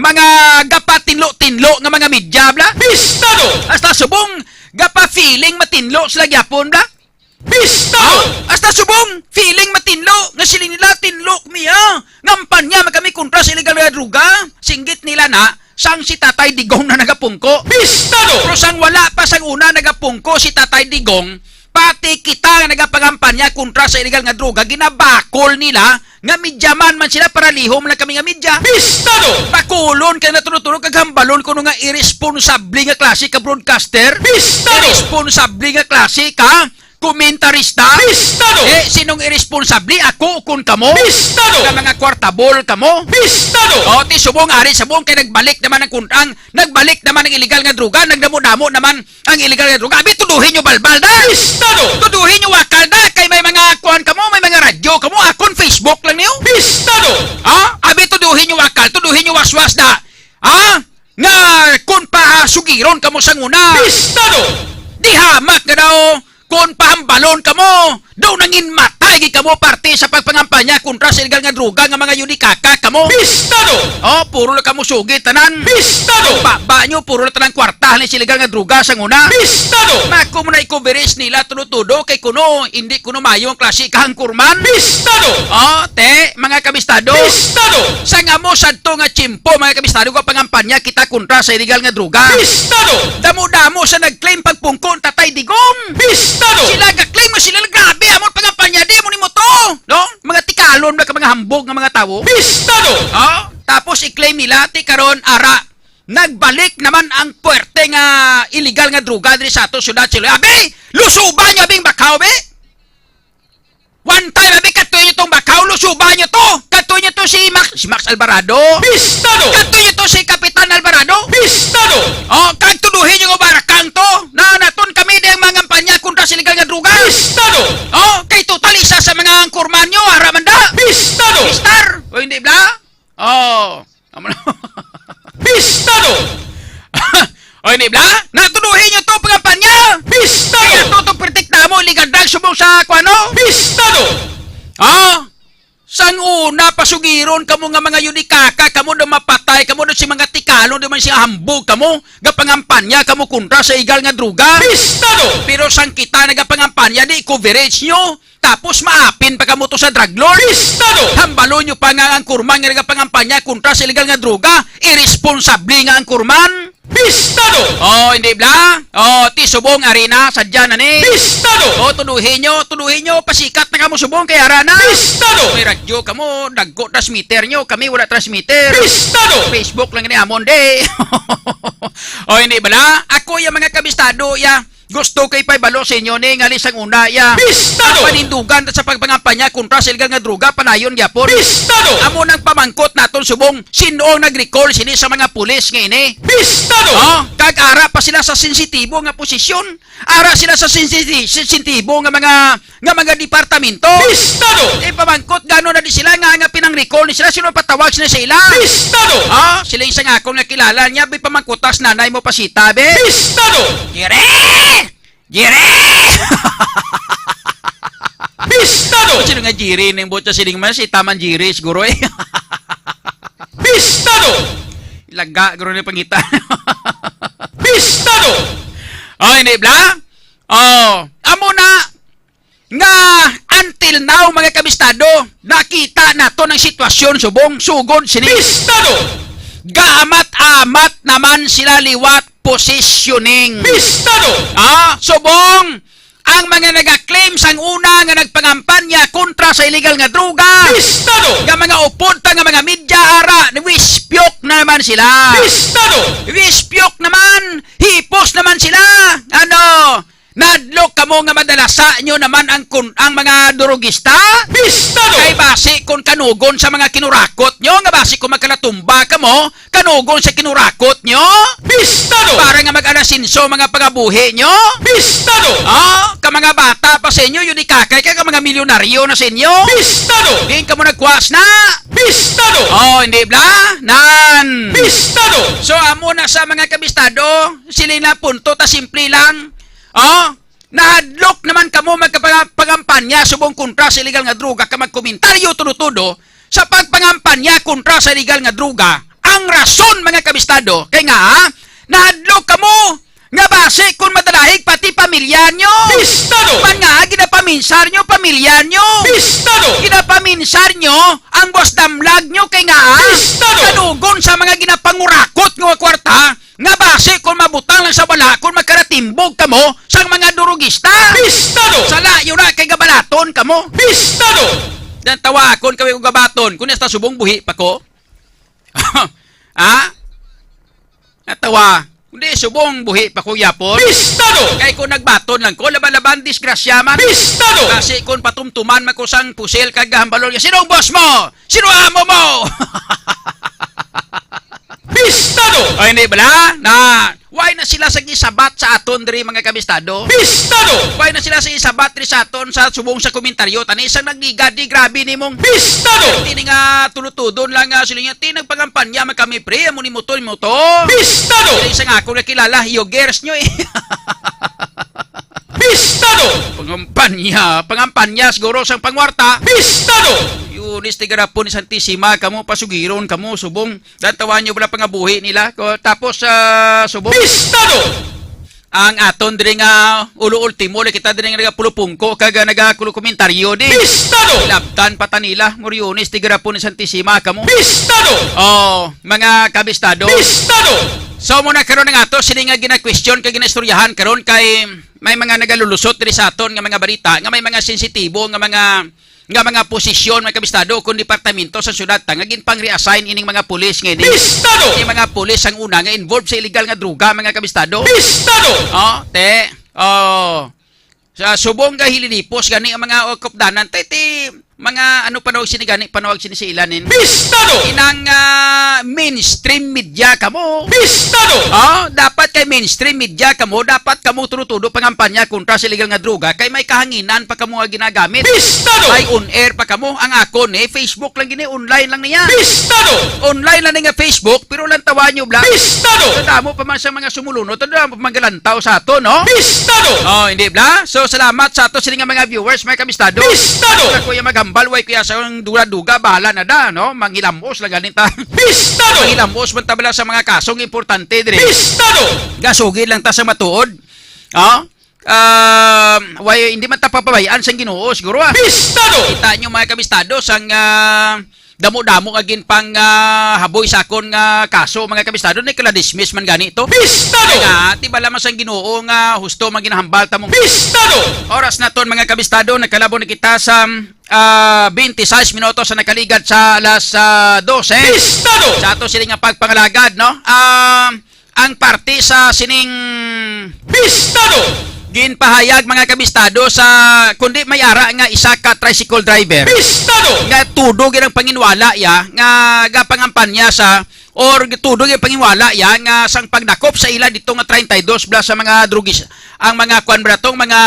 Mga gapatinlo-tinlo nga mga media, bla? Pistado! Hasta subong gapa-feeling matinlo sila gyapon, bla? Pistado! Ah, hasta subong feeling matinlo nga siling nila, "Tinlo mi, ah. Ngampanya man kami kontra sa illegal nga droga." Singgit nila na, sang si Tatay Digong na nagapungko. Pistado! Pero sang wala pa sang una nagapungko si Tatay Digong, pati kita nga nagapangampanya kontra sa illegal nga droga, ginabakol nila nga media man man sila, paralihom lang kami nga media. Pistado! Bakulon kay natulo-tulo kag hambalon kuno nga irresponsable nga klase ka broadcaster. Pistado! Irresponsable nga klase ka komentarista. Pistado! Eh, sinong irresponsable? Ako o kun kamo? Pistado! Nga mga kwartabol kamo? Pistado! O, ti subong, ari subong kay nagbalik naman ang kun-, ang nagbalik naman ang illegal nga droga, nagdamo-damo naman ang illegal nga droga. Abi, tuduhin nyo balbal na. Pistado! Tuduhin nyo wakal na. Kay may mga kuan kamo, may mga radyo kamo. Akon Facebook lang niyo. Pistado! Ha? Abi, tuduhin nyo wakal, tuduhin nyo waswas na. Ha? Nga kun pa sugiron kamo sang una. Pistado! Di hamak nga daw kun pahambalon kamo. Daw nangin mata Kay gid kamo parte sa pagpangampanya kontra sa illegal nga droga nga mga yudikaka kamo. Pistado! Oh, puro lang kamo sugi tanan. Pistado! Ang baba nyo, puro lang tanan kwarta ni sa illegal nga droga sa una. Pistado! Mako mo na i-coverage nila tudo-tudo kay kuno, hindi kuno mayo ang klase kahangkurman. Pistado! Oh, te, mga kabistado. Pistado! Sang amo sadto nga tiyempo, mga kabistado, nga pangampanya kita kontra sa illegal nga droga. Pistado! Damo-damo sa nag-claim pagpungko ang Tatay Digong. Pistado! Sila ga-claim nga sila lang grabe, amo ang pangampanya, di mo nimo to, no? Mga tikalon na ka, mga hambog nga mga tawo. Pistado! Oh, tapos i-claim nila, ti karon, ara, nagbalik naman ang puwerte nga illegal nga droga diri sa ato syudad, sila. Abi, lusuban nyo, abing bakaw, be. One time, abi, katuy nyo tong bakaw, lusuban nyo to. Katuy nyo to si Max, si Max Alvarado. Pistado! Katuy nyo to si Kapitan Alvarado. Pistado! Oh, kag tuduhin nyo nga barakang to. Na naton kami di ang mangampanya kontra sa illegal nga droga. Pistado! Oh, kay total isa sa mga angkorman nyo, ara man da. Pistado! Pistar! O hindi bla? Oh, amo na. Pistado! O hindi bla? Natuduhin nyo to, pangampanya! Pistado! Kaya to, to, pertik na mo, illegal drugs, subong sa kuano? Pistado! Ah, sang una, pasugiron kamo nga mga yudikaka, kamo daw mapatay, kamo daw si mga tikalon, daw man siya hambog kamo, gapangampanya kamo kontra sa illegal nga droga. Pistado! Pero sang kita nagapangampanya, di coverage nyo, tapos maapin pa kamo to sa drug lord. Pistado! Hambalo nyo pa nga ang kurman nga nagapangampanya kontra sa illegal nga droga, irresponsable nga ang kurman. Pistado! Oh, hindi bla? Oh, ti subong arena, sadya na ni. Pistado! Oh, tuduhin nyo, tuduhin nyo, pasikat na kamo subong kay ara na. Pistado! May radyo kamo, dagko transmitter nyo, kami wala transmitter. Pistado! Facebook lang ni amon, di. Oh, hindi bla? Ako yung mga kabistado, ya. Gusto kay paibalo sa inyo ni nga lisang una, ya. Pistado! Ang panindugan ta sa pagpangampanya kontra sa illegal nga droga, panayon gyapon. Pistado! Amo nang pamangkot naton subong, sino ang nag-recall sini sa mga pulis nga ini? Pistado! Oh, kag ara pa sila sa sensitibo nga posisyon. Ara sila sa sensiti-, sensitibo nga mga, nga mga departamento. Pistado! Ipamangkot gano na di sila nga, nga pinang-recall ni sila, sino patawag sila sa ila? Pistado! Ah, sila yung sa nga akong nakilala niya, bi pamangkutas nanay mo pasita, be. Pistado! Gire! Gire! Pistado! Sino nga Jiri ning butya siling man? Si Taman Jiri siguro eh. Pistado! Laga, guro ni pangita. Pistado! Oh, hindi bla? Oh, amo na nga until now, mga kabistado, nakita nato ng sitwasyon subong sugod sini. Pistado! Gaamat-amat naman sila liwat positioning. Pistado! Ah, subong ang mga nagaklaim sang una nga nagpangampanya kontra sa illegal nga droga. Pistado! Nga mga upod ta nga mga media ara, wispyok na naman sila. Pistado! Wispyok naman, hipos naman sila. Ano? Nadlok kamo nga madalasa nyo naman ang kun-, ang mga durugista? Pistado! Kay basi kun kanugon sa mga kinurakot nyo, nga basi kun magkalatumba kamo, kanugon sa kinurakot nyo? Pistado! Para nga mag-alasinso mga pangabuhi nyo? Pistado! Oh, ka mga bata pa sa inyo, yun ikakay ka, ka mga milyonaryo na sa inyo? Pistado! Diin kamo nagkuwas na? Pistado! Oh, hindi bla? Nan! Pistado! So, amo na sa mga kabistado, sila na punto, ta simple lang. Oh, nahadlok naman kamo magkapag-, pagampanya subong kontra sa illegal nga droga ka magkomentaryo tudo-tudo sa pagpangampanya kontra sa illegal nga droga. Ang rason, mga kabistado, kay nga, ha, nahadlok kamo nga basi kun madalahig pati pamilya nyo. Pistado! Man nga, ginapaminsar nyo pamilya nyo. Pistado! Ginapaminsar nyo ang buwas damlag nyo kay nga, ha, Pistado! Kanugon sa mga ginapangurakot nga kwarta, nga basi kung mabutang lang sa bala, kung magkaratimbog kamo sang mga durugista. Pistado! Sala yun na kay gabalaton kamo. Pistado! Dan tawakon kami kung gabaton, kung nasta subong buhi pa ko. Ha? Natawa. Kundi subong buhi pa ko yapon. Pistado! Kay kung nagbaton lang ko, laban-laban disgrasya man. Pistado! Kasi kung patumtuman man ko sang pusil kag gahambalon, sinong boss mo? Sino amo mo? Pistado! O, hindi bala? Na, why na sila sa gisabat sa aton diri, mga kabistado? Pistado! Why na sila sa gisabat diri sa aton sa subong sa komentaryo? Tani isang nagdigadi, grabe nimong Pistado! Tini nga tulutudon lang nga sila niya, ti nagpangampanya man kami, pre, amo ni motor, motor. Pistado! Sila isang ako nakilala, yogers nyo eh. Pistado! Pangampanya, pangampanya siguro sang pangwarta. Pistado! Lunes, tigarapon ni Santisima, kamo pasugiron, kamo subong. Dantawan nyo bala pangabuhi nila. Ko, tapos, ah, subong. Pistado! Ang aton diri nga ulo ultimo, la kita diri nga nagapulupungko kag, ah, nagakulukomentaryo di. Pistado! Labtan pa ta nila, Moriones, tigarapon ni Santisima, kamo. Pistado! Oh, mga kabistado. Pistado! So, muna karon ang ato, sini nga gina-question kag ginaistoryahan karon kay may mga nagalulusot diri sa aton nga mga balita, nga may mga sensitibo nga mga, nga mga posisyon, mga kabistado, kung departamento sa syudad ta nga ginpang-reassign ining mga pulis nga ini. Pistado! Ini mga pulis ang una nga involved sa illegal nga droga, mga kabistado. Pistado! Oh, te. Oh. Sa subong nga hililipos gani ang mga okupdanan, te, ti mga ano panawag sini gani, panawag sini sa ilanin. Pistado! Inang, ah, mainstream media kamo. Pistado! Oh, dapat kay mainstream media kamo, dapat kamo tudo-tudo pangampanya kontra sa illegal nga droga kay may kahanginan pa kamo nga ginagamit. Pistado! May on air pa kamo. Ang akon, eh, Facebook lang gini, online lang niya. Pistado! Online lang ni nga Facebook, pero lang tawa nyo, bla. Pistado! Damo pa man sa mga sumulunod, damo pa man galantaw sa ato, no? Pistado! Oh, hindi, bla? So, salamat sa ato sini nga mga viewers, mga kabistado. Pistado! Wala ko yung maghambal, way kuya sa ang duga-duga, bahala na da, no? Manghilamos lang ganit, ha? Pistado! Manghilamos man tabala sa mga kasong importante diri. Pistado! Gasugid lang ta sa matuod. Oh? Um, way, hindi man ta papabayaan sang Ginoo, siguro, ah. Pistado! Kita nyo, mga kabistado, sang, ah, damo-damo nga ginpang, ah, haboy sa akon nga kaso, mga kabistado, ni kala dismiss man gani to. Pistado! Kaya nga, di ba lamang sang Ginoo nga husto man ginahambal ta mong Pistado! Oras naton, mga kabistado, nagkalabo na kita sa, ah, twenty-six minutos sa nakaligad sa alas, ah, dose. Pistado! Sa ato sila nga pagpangalagad, no? Ah, ang parte sa sining Pistado! Ginpahayag, mga kabistado, sa kundi may ara nga isa ka tricycle driver Pistado! Nga tudo gid ang panginwala ya nga gapangampanya sa or tudo gid ang panginwala ya nga sang pagdakop sa ila dito nga treinta y dos bla sa mga drugis ang mga kwan bra tong mga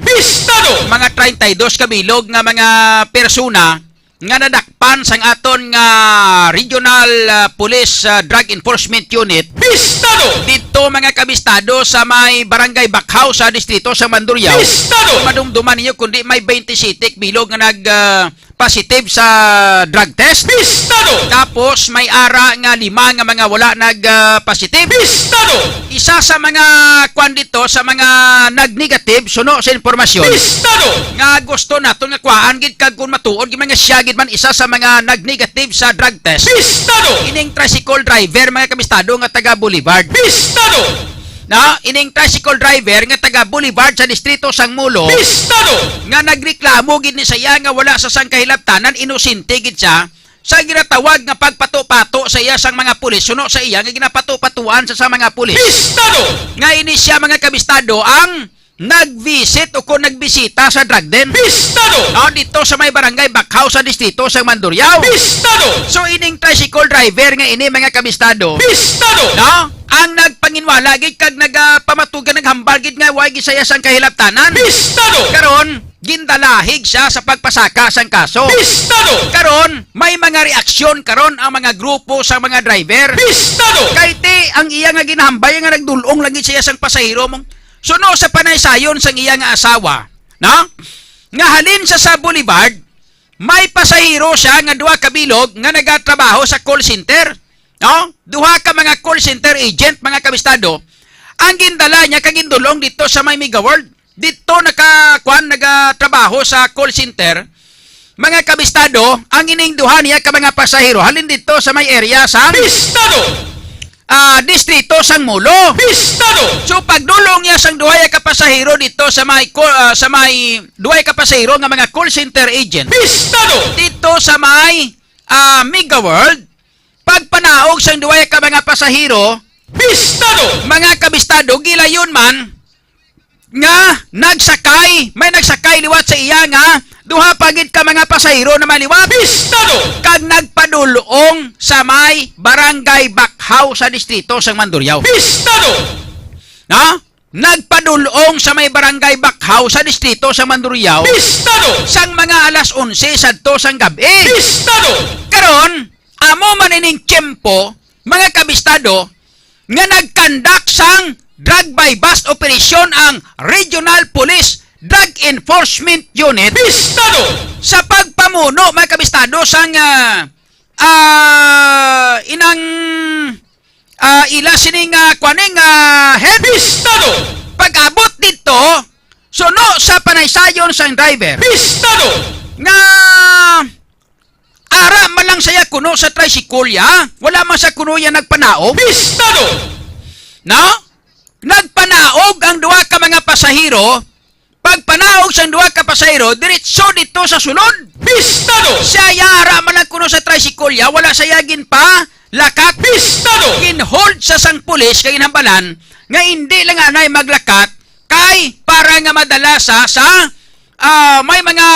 Pistado! Mga treinta y dos ka bilog nga mga persona nga nadakpan sang aton nga Regional, ah, Police, ah, Drug Enforcement Unit Pistado! Dito, mga kabistado, sa may Barangay Bakhaw sa distrito sa Mandurriao. Pistado! Madumduman ninyo kundi may twenty-seven bilog nga nag, ah, positive sa drug test. Pistado! Tapos may ara nga lima nga mga wala nag, ah, positive. Pistado! Isa sa mga kwan dito, sa mga nag-negative, suno sa impormasyon Pistado! Nga gusto naton nga kuhaan gid kag kung matuod gid man nga siya gid man isa sa mga nag-negative sa drug test. Pistado! Ining tricycle driver, mga kabistado, nga taga Boulevard. Pistado! Na, ining tricycle driver nga taga Boulevard sa distrito sang Molo Pistado! Nga nagreklamo gid ni sa iya nga wala sa sang kahilabtanan, inosente gid siya sa ginatawag nga pagpato-pato sa iya sang mga pulis suno sa iya nga ginapato-patuan sa, sa mga pulis. Pistado! Nga ini siya, mga kabistado, ang nag-visit o kung nagbisita sa drug den. Pistado! Oh, dito sa may barangay Bakhaw sa distrito sa Mandurriao. Pistado! So, ining tricycle driver nga ini, mga kabistado. Pistado! No? Ang nagpanginwala gid kag nagapamatugan, naghambal gid nga way gisayas ang kahilabtanan. Pistado! Karon, gindalahig siya sa pagpasaka sang kaso. Pistado! Karon, may mga reaksyon karon ang mga grupo sa mga driver. Pistado! Kay ti, ang iya nga ginahambal nga nagdulong lang gid siya sang pasahero mo. Suno sa panaysayon sang iya nga asawa, no? Nga halin sa, sa Boulevard, may pasahero siya nga duha ka bilog nga nagatrabaho sa call center, no? Duha ka mga call center agent, mga kabistado, ang gindala niya kag gindulong dito sa may Mega World. Dito naka, kwan, nagatrabaho sa call center. Mga kabistado, ang ining duha niya ka mga pasahero, halin dito sa may area sa Pistado! Ah, distrito sang Molo. Pistado! So, pagdulong niya sang duha ka pasahero dito sa may ko-, ah, sa may duha ka pasahero nga mga call center agent. Pistado! Dito sa may, ah, Mega World, pagpanaog sang duha ka mga pasahero, Pistado! Mga kabistado, gilayon man, nga nagsakay, may nagsakay liwat sa iya nga duha pa gid ka mga pasahero naman liwat. Pistado! Kag nagpadulong sa may Barangay Bakhaw sa distrito sang Mandurriao. Pistado! Na? Nagpadulong sa may Barangay Bakhaw sa distrito sang Mandurriao. Pistado! Sang mga alas onse sadto sang gab-i. Pistado! Karon, amo man ining tiyempo, mga kabistado, nga nagkandak sang drug buy-bust operation ang Regional Police Drug Enforcement Unit Pistado! Sa pagpamuno, mga kabistado, sang, ah, ah, inang, ah, ila sining, ah, kuaning, ah, head. Pistado! Pag-abot dito, suno sa panaysayon sang driver. Pistado! Nga ara man lang saya kuno sa tricycle ya, wala man sa kuno ya nagpanaog. Pistado! No? Nagpanaog ang duha ka mga pasahero. Pagpanaog sang duha ka pasahero, diretso dito sa sulod. Pistado! Siya ya ara man lang kuno sa tricycle ya, wala siya ginpalakat. Pistado! Ginhold sa sang pulis kay ginhambalan nga hindi lang anay maglakat kay para nga madala sa, sa, ah, may mga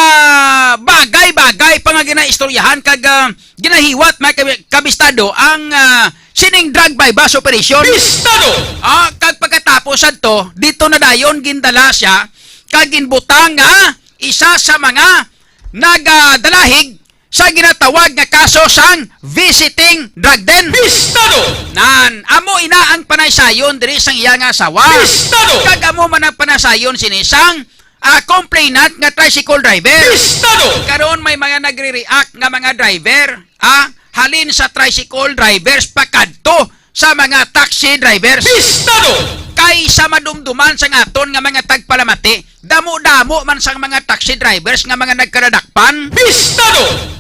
bagay-bagay pa nga ginaistoryahan kag, ah, ginahiwat, mga kabi-, kabistado, ang, ah, sining drug buy-bust operation. Pistado! Ah, kag pagkatapos adto, dito na dayon gindala siya kag ginbutang nga isa sa mga nagadalahig sa ginatawag nga kaso sang visiting drug den. Pistado! Nan, amo ina ang panaysayon diri sang iya nga asawa. Pistado! Kag amo man ang panaysayon sini sang, ah, complainant nga tricycle driver. Pistado! Karon may mga nagre-react nga mga driver, ah, halin sa tricycle drivers pakadto sa mga taxi drivers. Pistado! Kay sa madumduman sang aton nga mga tagpalamati, damo-damo man sang mga taxi drivers nga mga nagkaradakpan. Pistado!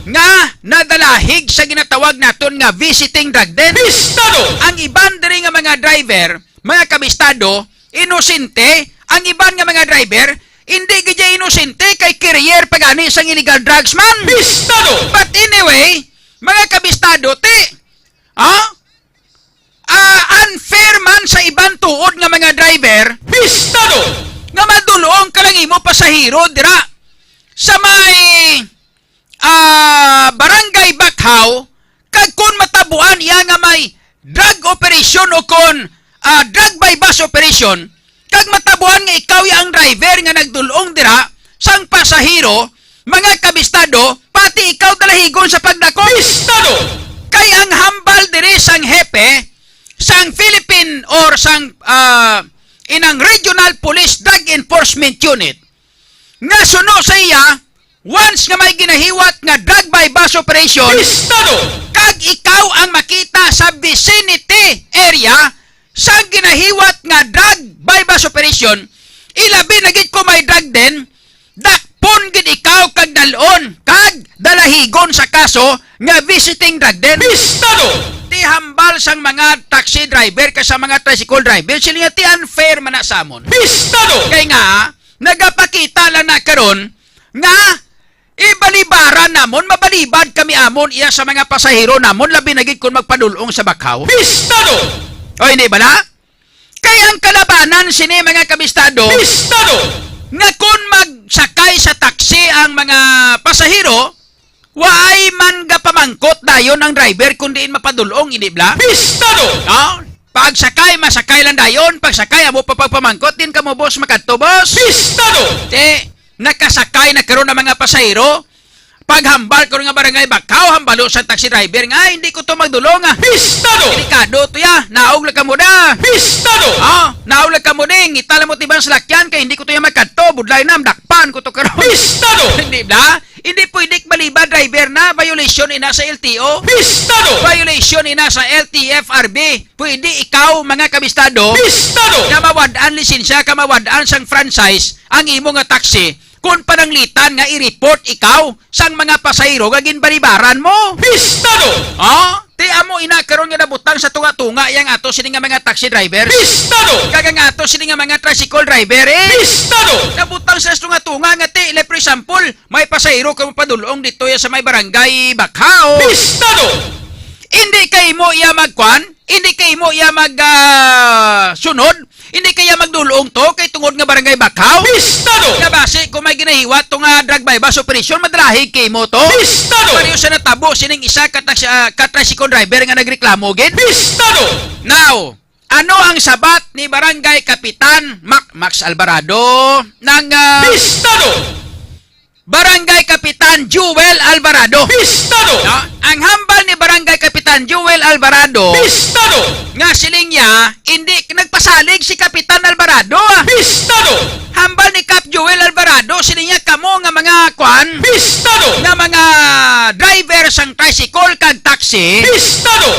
Nga nadalahig sa ginatawag naton nga visiting drug den. Pistado! Ang iban diri nga mga driver, mga kabistado, inosente. Ang iban nga mga driver, hindi gid ya inosente kay carrier pa gani sang illegal drugs man. Pistado! But anyway, mga kabistado, ti, ah, ah, unfair man sa iban tuod nga mga driver. Pistado! Nga madulong ka lang imo pasahero dira sa may, ah, Barangay Bakhaw, kag kon matabuan iya nga may drug operation o kon, ah, drug buy-bust operation, kag matabuan nga ikaw ya ang driver nga nagdulong dira sang pasahero, mga kabistado, pati ikaw dalahigon sa pagdakop. Pistado! Kay ang hambal diri sang hepe sang Philippine or sang, ah, inang Regional Police Drug Enforcement Unit nga suno sa iya, once nga may ginahiwat nga drug buy-bust operation, Pistado! Kag ikaw ang makita sa vicinity area sang ginahiwat nga drug buy-bust operation, ilabi na gid kung may drug den, dakpon gid ikaw kag dal-on kag dalahigon sa kaso nga visiting drug den. Pistado! Ti hambal sang mga taxi driver kag sa mga tricycle driver, sila nga ti unfair man na sa amon. Pistado! Kay nga, nagapakita lang na karon nga ibalibaran namon, mabalibad kami amon iya sa mga pasahero namon, labi na gid kon magpadulong sa Bakhaw. Pistado! O, hindi bala? Kay ang kalabanan sini, mga kabistado, Pistado! Nga kon magsakay sa taxi ang mga pasahero, waay man gapamangkot dayon ang driver kung diin mapadulong, hindi bala? Pistado! No? Pagsakay, masakay lang dayon. Pagsakay, amo pa pagpamangkot, din kamo, boss, makadto, boss? Pistado! Ti, nakasakay na karon ang mga pasahero. Paghambal karon nga Barangay Bakhaw, hambalo sa taxi driver nga, "Ay, hindi ko to magdulong, ah. Pistado! Delikado to ya. Naog lang kamo da. Pistado! Ah, naog lang kamo ding. Itala mo tibang salakyan kay hindi ko to ya magkadto. Budlay na, dakpan ko to karon." Pistado! Hindi bala? Hindi pwede balibad driver na. Violation ina sa L T O. Pistado! Violation ina sa L T F R B. Pwede ikaw, mga kabistado, Pistado! Nga mawad-an lisensya ka, mawad-an sang franchise ang imo nga taxi, kung pananglitan nga i-report ikaw sang mga pasahero nga ginbalibaran mo. Pistado! Oh? Ti amo ina karon nga nabutang sa tunga-tunga yang ato sini nga mga taxi driver. Pistado! Kag ang ato sini nga mga tricycle driver, eh. Pistado! Nabutang sa tunga-tunga nga ti, like, for example, may pasahero ka mapadulong dito ya sa may barangay Bakhaw. Pistado! Hindi kay mo iya magkuan, hindi kay mo iya mag, ah, sunod, hindi kay iya magdulong to kay tungod nga barangay Bakhaw. Pistado! Nga basi kung may ginahiwat to nga drug buy-bust operation, madalahig kay mo to. Pistado! Pareho sa natabo sining isa ka tax-, ah, ka tricycle driver nga nagreklamo gid. Pistado! Now, ano ang sabat ni Barangay Kapitan Mac-, Max Alvarado ng, ah, Pistado! Barangay Kapitan Joel Alvarado. Pistado! No? Ang hambal ni Barangay Kapitan Joel Alvarado, Pistado! nga siling niya, hindi nagpasalig si Kapitan Alvarado. Pistado! Hambal ni Kap Joel Alvarado, siling niya, kamo nga mga kwan, Pistado! Nga mga driver sang tricycle kag taxi, Pistado!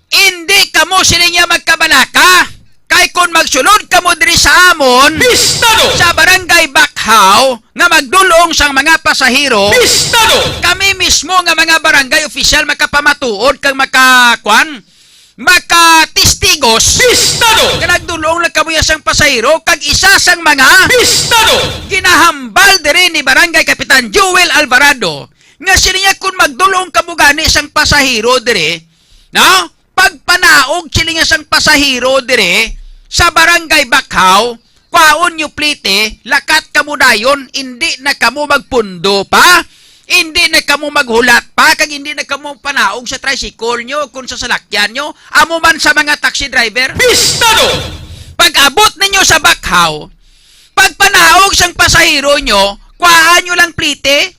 Hindi kamo, siling niya, magkabalaka. Kay kung magsulod kamo diri sa amon, Pistado! Sa Barangay Bakhaw, nga magdulong sang mga pasahero, Pistado! Kami mismo nga mga barangay official makapamatuod kag makakwan, makatestigos, Pistado! Nga nagdulong lang kamo ya sang pasahero kag isa sang mga, Pistado! Ginahambal diri ni Barangay Kapitan Joel Alvarado nga siling niya, kung magdulong kamo gani sang pasahero diri, no? Pagpanaog, siling niya, sang pasahero diri sa Barangay Bakhaw, kwaon niyo plite, lakat kamo dayon, indi na kamo magpundo pa, indi na kamo maghulat pa, kag indi na kamo panaog sa tricycle niyo, kung sa salakyan niyo, amo man sa mga taxi driver. Pistado! Pag-abot ninyo sa Bakhaw, pagpanaog sang pasahero niyo, kwaan niyo lang plite,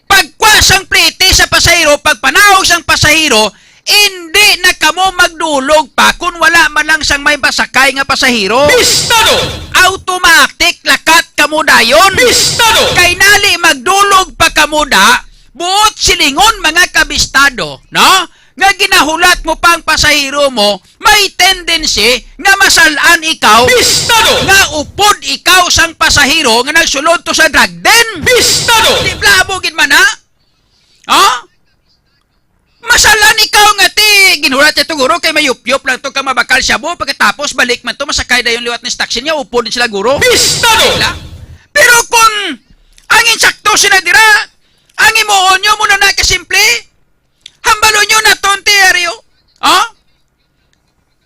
pagkwa sang plite sa pasahero, pagpanaog sang pasahero, indi na kamo magdulog pa kun wala man lang sang may masakay nga pasahero. Pistado! Automatic lakat kamo dayon. Pistado! Kay nali magdulog pa kamo da, buot silingon, mga kabistado, no? Nga ginahulat mo pa ang pasahero mo, may tendency nga masal-an ikaw, Pistado! Nga upod ikaw sang pasahero nga nagsulod to sa drug den. Pistado! Di bala amo gid man, ha? Oh? Masal-an ikaw nga ti, ginhulat niya to, guro, kay mayupyop lang to kag mabakal shabu, pagkatapos balik man to, masakay dayon liwat ni taxi niya, upod din sila, guro. Pistado! Di bala? Pero kung ang insakto sila dira, ang imuon niyo muna na kasimple, hambalon niyo na to, Ontario. Oh?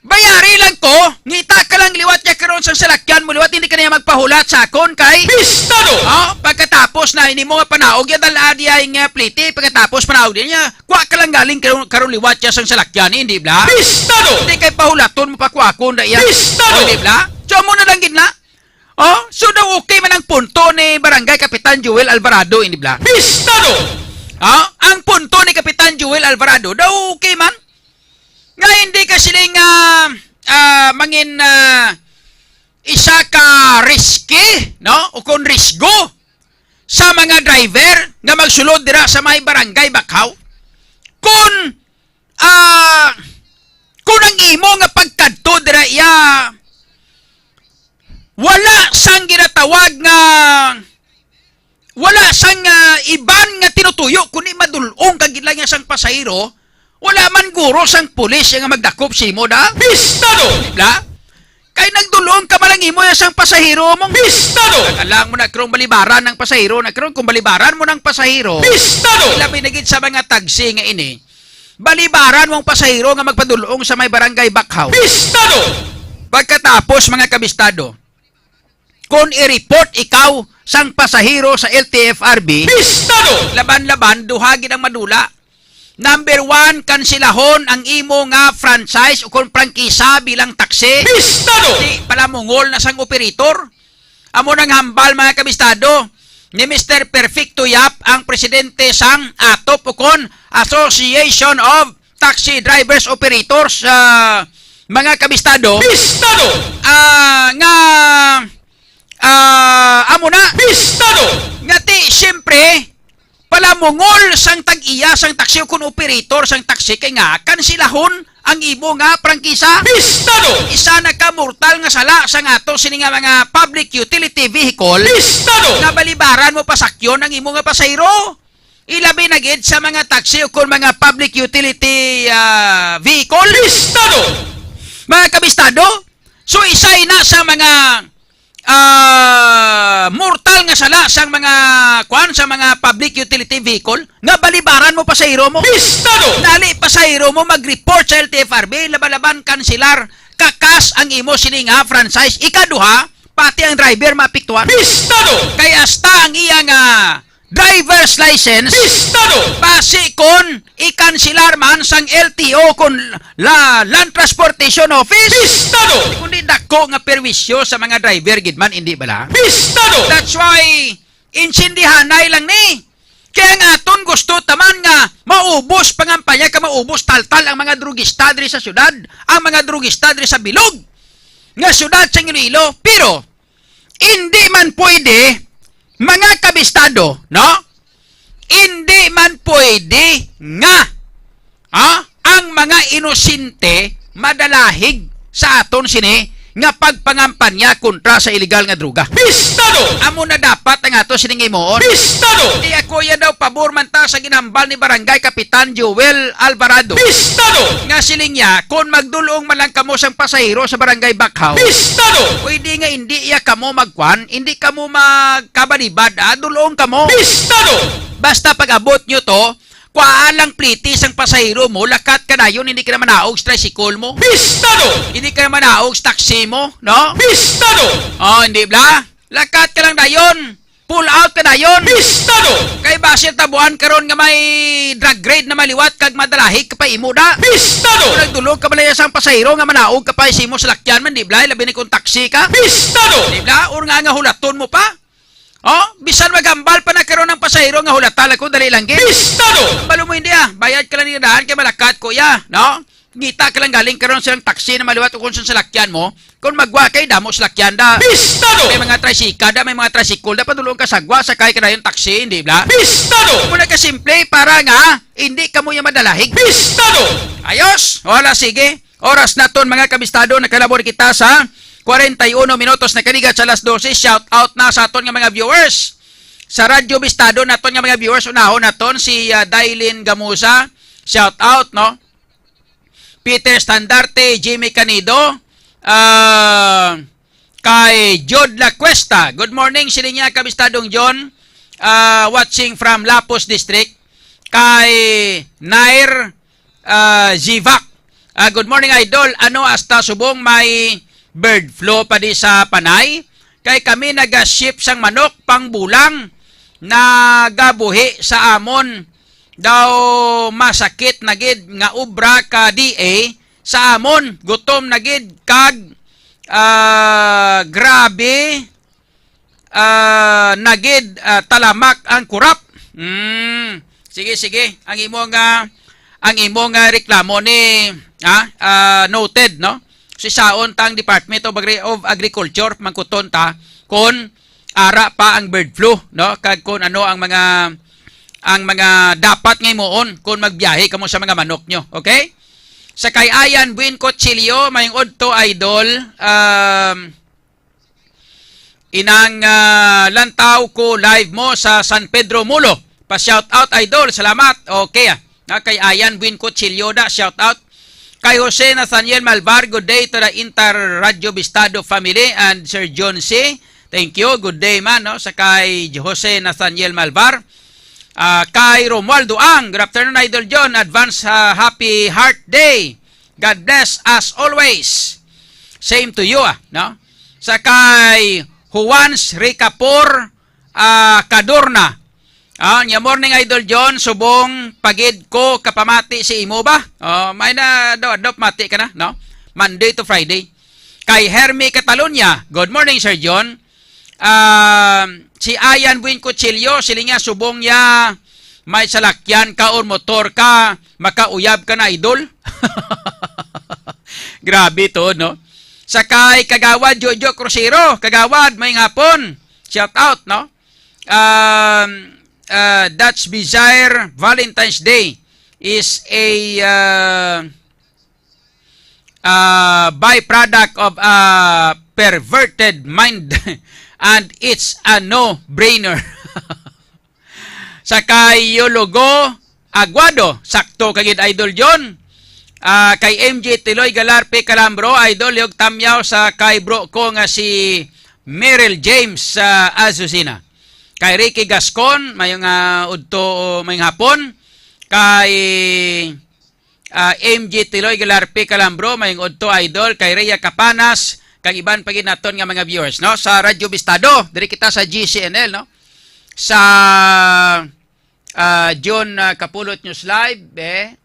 Bayari lang ko, ngita ka lang liwat niya karon sang salakyan mo liwat, hindi ka niya magpahulat sa akon kay Pistado! Oh, pagkatapos na ini mo nga panaog ya dala diay nga plite, pagkatapos panaog din niya, kwa ka lang galing karon, karon liwat siya sang salakyan, hindi bala? Pistado! Hindi kay pahulaton mo pa kwa akon da iya. Pistado! Oh, hindi bala? So, amo na lang gid na. Oh, so daw okay man ang punto ni Barangay Kapitan Joel Alvarado, hindi bala? Pistado! Ah, ang punto ni Kapitan Joel Alvarado, daw okay man. Nga hindi ka siling, ah, ah, mangin, ah, isa ka risky, no? O kung risgo sa mga driver nga magsulod dira sa may Barangay Bakhaw. Kung, ah, kung ang imo nga pagkadto dira iya wala sang ginatawag nga, wala sang, ah, iban nga tinutuyo, kundi madul-ong ka gid lang niya sang pasahero, wala man guro sang pulis nga magdakop sa imo, da? Pistado! Di bala? Kay nagdul-ong ka man lang imo ya sang pasahero mong Pistado! Nakalang mo na karong balibaran ang pasahero, na karong kung balibaran mo ng pasahero, Pistado! Ilabi na gid sa mga taxi nga ini, balibaran mong pasahero nga magpadul-ong sa may Barangay Bakhaw. Pistado! Pagkatapos, mga kabistado, kung i-report ikaw sang pasahero sa L T F R B, Pistado! Laban-laban, duha gid ang madula. Number one, kansilahon ang imo nga franchise o kon prangkisa bilang taxi. Pistado! Di pala mungol na sang operator. Amo nang hambal, mga kabistado, ni Mister Perfecto Yap, ang presidente sang ATOP o kon Association of Taxi Drivers Operators, ah, mga kabistado. Pistado! Ah, nga, ah, amo na. Pistado! Nga ti, siyempre, pala mungol sang tag-iya sang taxi o kon operator sang taxi kay nga kansilahon ang imo nga prangkisa. Pistado! Isa na ka mortal nga sala sang ato sini nga mga public utility vehicle. Pistado! Nga balibaran mo pasakyon ang imo nga pasahero. Ilabi na gid sa mga taxi o kon mga public utility, ah, vehicle. Pistado! Mga kabistado, so isa ina sa mga ah, mortal nga sala sang mga, kuan, sa mga public utility vehicle nga balibaran mo pasahero mo. Pistado! Dali pasahero mo mag-report sa L T F R B, laban-laban kansilar, kakas ang imo sini nga franchise. Ikaduha, pati ang driver maapektuhan. Pistado! Kay hasta ang iya nga driver's license, Pistado! Basi kon ikansilar man sang L T O kon la Land Transportation Office, Pistado! Kundi dako nga perwisyo sa mga driver gid man, indi bala? Pistado! That's why insindihanay lang ni. Kaya ang aton gusto taman nga mao maubos pangampanya, kag maubos taltal ang mga drugista diri sa syudad, ang mga drugista diri sa bilog nga syudad sa Iloilo. Pero hindi man pwede, mga kabistado, no? Hindi man pwede nga, ah, ang mga inosente madalahig sa aton sini nga pagpangampanya kontra sa iligal nga droga. Bistado! Amo na dapat ang ato sining himuon. Bistado! Di ako iya daw pabor man ta sa ginhambal ni Barangay Kapitan Joel Alvarado. Bistado! Nga siling niya, kung magdulong man lang kamo sang pasahero sa Barangay Bakhaw, Bistado! Pwede nga hindi iya kamo magkuan, hindi kamo magkabalibad, ah, dulong kamo. Bistado! Basta pag-abot nyo to, kuhaan lang pliti sang pasahero mo, lakat ka dayon, hindi ka na manaog sa tricycle mo. Bistado! Hindi ka na manaog sa taxi mo, no? Bistado! Oh, hindi bla? Lakat ka lang dayon. Pull out ka dayon. Bistado! Kay basin tabuan karon nga may drug raid na maliwat kag madalahig ka pa imo da. Bistado! Kung nagdulog ka balaya sang pasahero nga manaog ka pa sa imo salakyan man, di bla? Labi na kung taxi ka. Bistado! Di bla? Or nga nga hulaton mo pa. Oh, bisan maghambal pa na karon ang pasahero nga hulata lang ko, dali lang gid. Bistado! Balo mo hindi ah, bayad ka lang ni daan kay malakat ko ya, no? Ngita ka lang galing karon silang taxi na maliwat o kung sa salakyan mo. Kung magwa kay damo salakyan da. Bistado! May mga tricycle da, may mga tricycle da, padulong ka sagwa, sakay ka dayon taxi, hindi bla? Bistado! Muna ka simple para nga hindi ka mo yung madalahig. Bistado! Ayos! Wala, sige. Oras naton, mga kabistado, nakalabor kita sa forty-one minutos na kaligat sa alas dose. Shout out na sa aton nga mga viewers. Sa Radyo Bistado naton nga mga viewers, unahon naton si, ah, Dailin Gamusa. Shout out, no? Peter Standarte, Jimmy Canido, ah, kay Jod La Cuesta. Good morning, siling niya, kabistadong John. Ah, watching from Lapus District. Kay Nair, ah, Zivak. Ah, good morning, Idol. Ano, hasta subong may bird flu pa di sa Panay? Kay kami naga-ship sang manok pang bulang, nagabuhi sa amon. Daw masakit na gid nga obra ka D A sa amon. Gutom na gid kag, ah, grabe, ah, na gid, ah, talamak ang kurap. Mm. Sige, sige. Ang imo nga, ang imo nga reklamo ni, ah, ah, noted, no? Sisaon tang Department of Agri-, of Agriculture, mangkuton ta kung ara pa ang bird flu, no? Kag kung ano ang mga, ang mga dapat nga himuon kung magbiyahe kamo sa mga manok nyo, okay? Sa kay Ayan Buin Kutsilyo, may udto, Idol, um, inang, ah, lantaw ko live mo sa San Pedro Mulo. Pa shout out, Idol, salamat. Okay, ah. Na kay Ayan Buin Kutsilyo da, shout out. Kay Jose Nathaniel Malvar, good day to the entire Radyo Bistado family and Sir John C. Thank you. Good day man, no, sa kay Jose Nathaniel Malvar. Ah, kay Romualdo Ang, good afternoon, Idol John. Advance, ah, happy Heart Day. God bless as always. Same to you, ah, no? Sa kay Juans Ricapor, ah, Cadorna. Ah, nya morning, Idol John, subong pagid ko kapamati si imo ba? Oh, may na do, do mati ka na, no? Monday to Friday. Kay Hermie Catalunya, good morning, Sir John. Ah, si Ayan Buin Kutsilyo, siling niya, subong niya may salakyan ka or motor ka, makauyab ka na, Idol. Grabe to, no? Sa kay Kagawad Jojo Crucero, Kagawad, may hapon. Shout out, no? Um, uh, Dutch Bizarre Valentine's Day is a, uh, uh, byproduct of a perverted mind, and it's a no-brainer. Sa kay Yologo Aguado, sakto ka gid, Idol John. Ah, kay M J Tiloy Galarpe Calambro, Idol, yung tamyaw sa kay bro ko nga si Meryl James sa Azucena. Kay Ricky Gascon, may nga udto, may hapon. Kay ah, M J Tiloy Galarpe Calambro, may udto, Idol, kay Rhea Capanas, kag iban pa gid naton nga mga viewers, no? Sa Radyo Bistado, diri kita sa G C N L, no? Sa, ah, John, ah, Kapulot News Live, eh.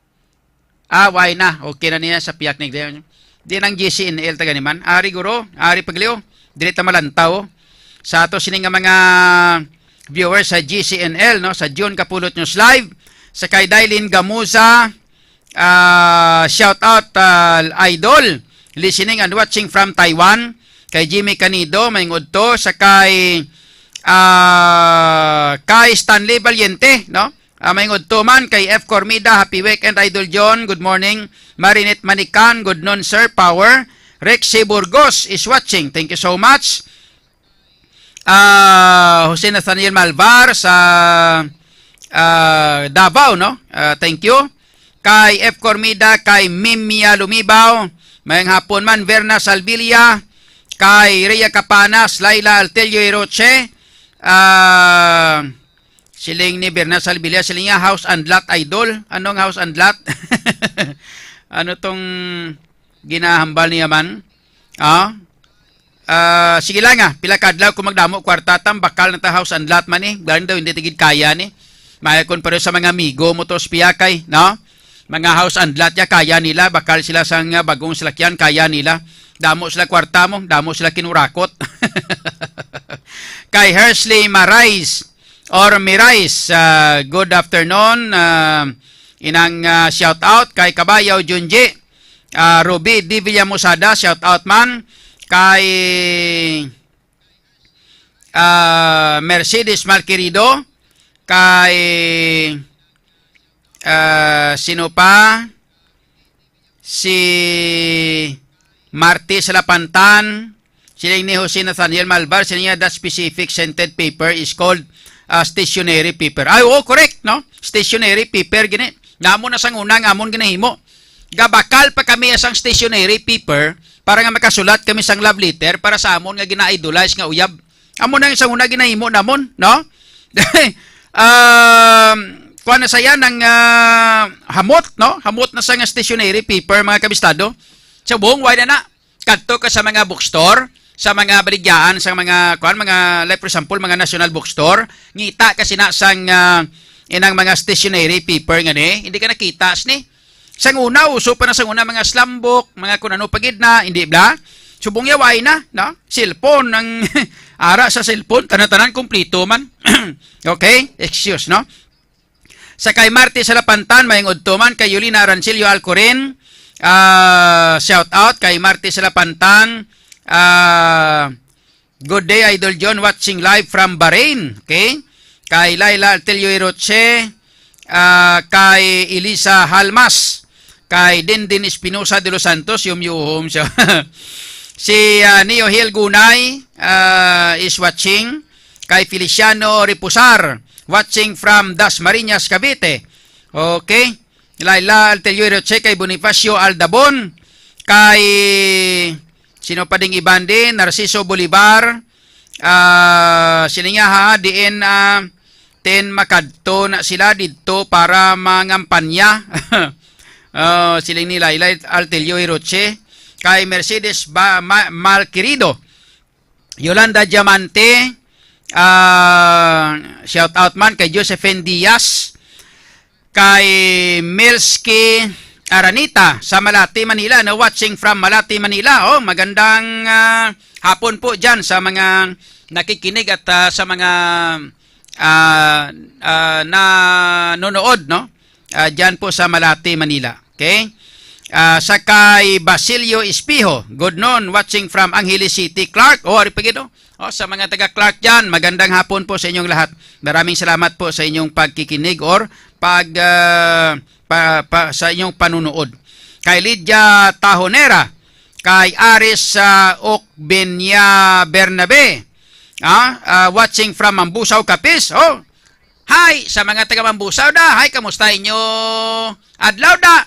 Ah, why na? Okay na niya sa piyak ni Glenn. Di nang G C N L taga ni man. Ari guro, ari pagliw. Dili ta malantaw. Sa ato sini nga mga viewers sa G C N L, no, sa June Kapulot News Live, Sa kay Dailin Gamuza, ah, shout out, ah, idol. Listening and watching from Taiwan. Kay Jimmy Canido, maayong udto. Sa kay, ah, kay Stanley Valiente, no? Ah, maayong udto man. Kay F Cormida, happy weekend, Idol John. Good morning. Marinette Manican, good noon, sir. Power. Rexy Burgos is watching. Thank you so much. Ah, Jose Nathaniel Malvar sa, ah, Davao, no? Ah, thank you. Kay F Cormida, kay Mimia Lumibaw, maayong hapon man, Verna Salvilla, kay Rhea Capanas, Laila Altelio Hiroche, ah, siling ni Verna Salvilla, siling niya, "House and lot, idol." Anong house and lot? Ano tong ginahambal niya man? Ah? Ah, sige lang, ah, pila ka adlaw kung magdamo kwarta, tam, bakal na ta house and lot man, eh. Galing daw, hindi ta gid kaya ni. Maya kon pareho sa mga amigo mo to sa Piyakay, no? Mga house and lot ya, kaya nila, bakal sila sang, ah, bagong salakyan, kaya nila. Damo sila kwarta mo, damo sila kinurakot. Kay Hersley Marais or Mirais, ah, good afternoon. Ah, inang, ah, shout out kay Kabayaw Junji, ah, Ruby D Villamusada, shout out man kay, ah, Mercedes Malquerido, kay, ah, sino pa? Si Marty Salapantan, siling ni Jose Nathaniel Malvar, siling niya, "That specific scented paper is called, ah, stationery paper." Ay, oo, correct, no? Stationery paper, gini. Namo na sang una nga amon ginahimo. Gabakal pa kami sang stationery paper para nga makasulat kami sang love letter para sa amon nga gina-idolize nga uyab. Amo na yung sang una ginahimo namon, no? Um, kuha na saya ng, ah, hamot, no? Hamot na sa nga stationery paper, mga kabistado. Sa buong wala na. Kadto ka sa mga bookstore, sa mga baligyaan, sa mga, kuan, mga, like, for example, mga national bookstore, ngita ka sina sang, ah, inang mga stationery paper nga ni, hindi ka nakita, sini. Sang una, uso pa na sang una, mga slambok, mga kun ano pa gid na, hindi bla? Subong yaway na, no? Cellphone, ang ara sa cellphone, tanan-tanan kumplito man. Okay? Excuse, no? Sa kay Marty Salapantan, maayong udto man. Kay Yulina Arancillo Alcorin, ah, shout out. Kay Marty Salapantan, ah, good day, Idol John, watching live from Bahrain. Okay? Kay Laila Altelio Hiroche, ah, kay Elisa Halmas, kay Dindin Espinosa de los Santos, yum yuhom siya. Si, ah, Neo Hill Gunay, ah, is watching. Kay Feliciano Reposar, watching from Dasmariñas, Cavite. Okay. Laila Altelio Hiroche, kay Bonifacio Aldabon, kay sino pa ding iban din, Narciso Bolivar, ah, sila nga ha, diin, ah, ten makadto na sila didto para mangampanya. Oh, siling ni Laila Altelio Hiroche, kay Mercedes ba, Ma-, Malquerido, Yolanda Diamante, ah, shout out man kay Josephine Diaz, kay Milski Aranita sa Malate, Manila, no, watching from Malate, Manila. Oh, magandang, ah, hapon po diyan sa mga nakikinig at, ah, sa mga, ah, ah, nanonood, no? Ah, diyan po sa Malate, Manila. Okay? Ah, sa kay Basilio Espiho, good noon, watching from Angeles City, Clark. Oh, ari pa gid, oh. Oh, sa mga taga Clark diyan, magandang hapon po sa inyong lahat. Maraming salamat po sa inyong pagkikinig or pag, ah, pa, pa, sa inyong panunood. Kay Lydia Tahonera, kay Aris, ah, Okbenia Bernabe, ah, ah, watching from Mambusaw, Capiz. Oh, hi sa mga taga Mambusaw da. Hi, kamusta inyo adlaw da?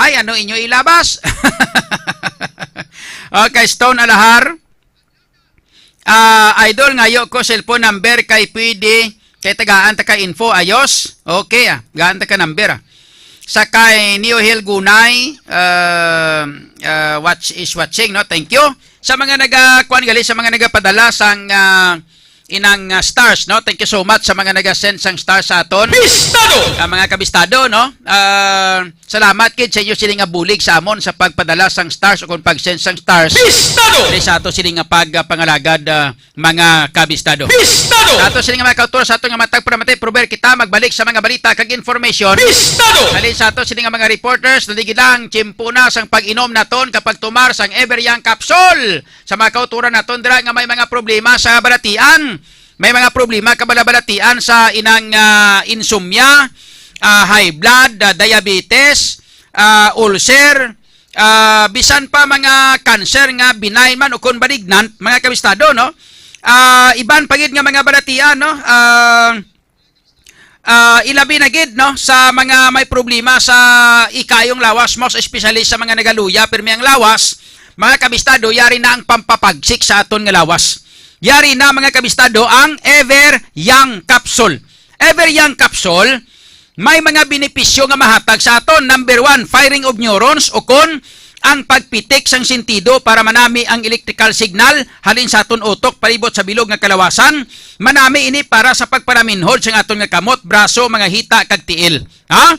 Hi, ano inyo ilabas? Okay, Stone Alahar. Ah, idol, ngayo ko cellphone number kay pwede kay tagaan ta ka info, ayos? Okay, ah, gaan ta ka number, ah. Sa kay Neo Hill Gunay, ah, ah, watch is watching, no? Thank you. Sa mga naga-, kuan gali, sa mga nagapadala sang, ah, inang, ah, stars, no? Thank you so much sa mga naga-send sang stars sa aton. Bistado! Ah, mga kabistado, no? Ah, salamat gid sa inyo sini nga bulig sa amon sa pagpadala sang stars o kung pag-send sang stars. Bistado! Diri sa ato sini nga pag, ah, pangalagad, ah, mga kabistado. Bistado! Sa ato sini nga mga kautor, sa ato nga matag pramati, prover kita magbalik sa mga balita kag information. Bistado! Halin sa ato sini nga mga reporters, naligid lang, tiyempo na sang pag-inom naton kapag tumar sang Ever Young Capsule. Sa mga kauturan naton dira nga may mga problema sa balatian, may mga problema kabalabalatian sa inang, ah, insomnia, ah, high blood, ah, diabetes, ah, ulcer, ah, bisan pa mga cancer nga benign man o kon malignant, mga kabistado, no? Ah, iban pa gid nga mga balatian, no? Ah, ah, ilabi na gid, no, sa mga may problema sa ikayong lawas, most especially sa mga nagaluya pirmi ang lawas, mga kabistado, yari na ang pampapagsik sa aton nga lawas. Yari na, mga kabistado, ang Ever Young Capsule. Ever Young Capsule, may mga benepisyo nga mahatag sa aton. Number one, firing of neurons, o kon ang pagpitik sang sentido para manami ang electrical signal halin sa aton utok palibot sa bilog nga kalawasan. Manami ini para sa pagpanaminhod sang aton nga kamot, braso, mga hita, kag tiil. Ha?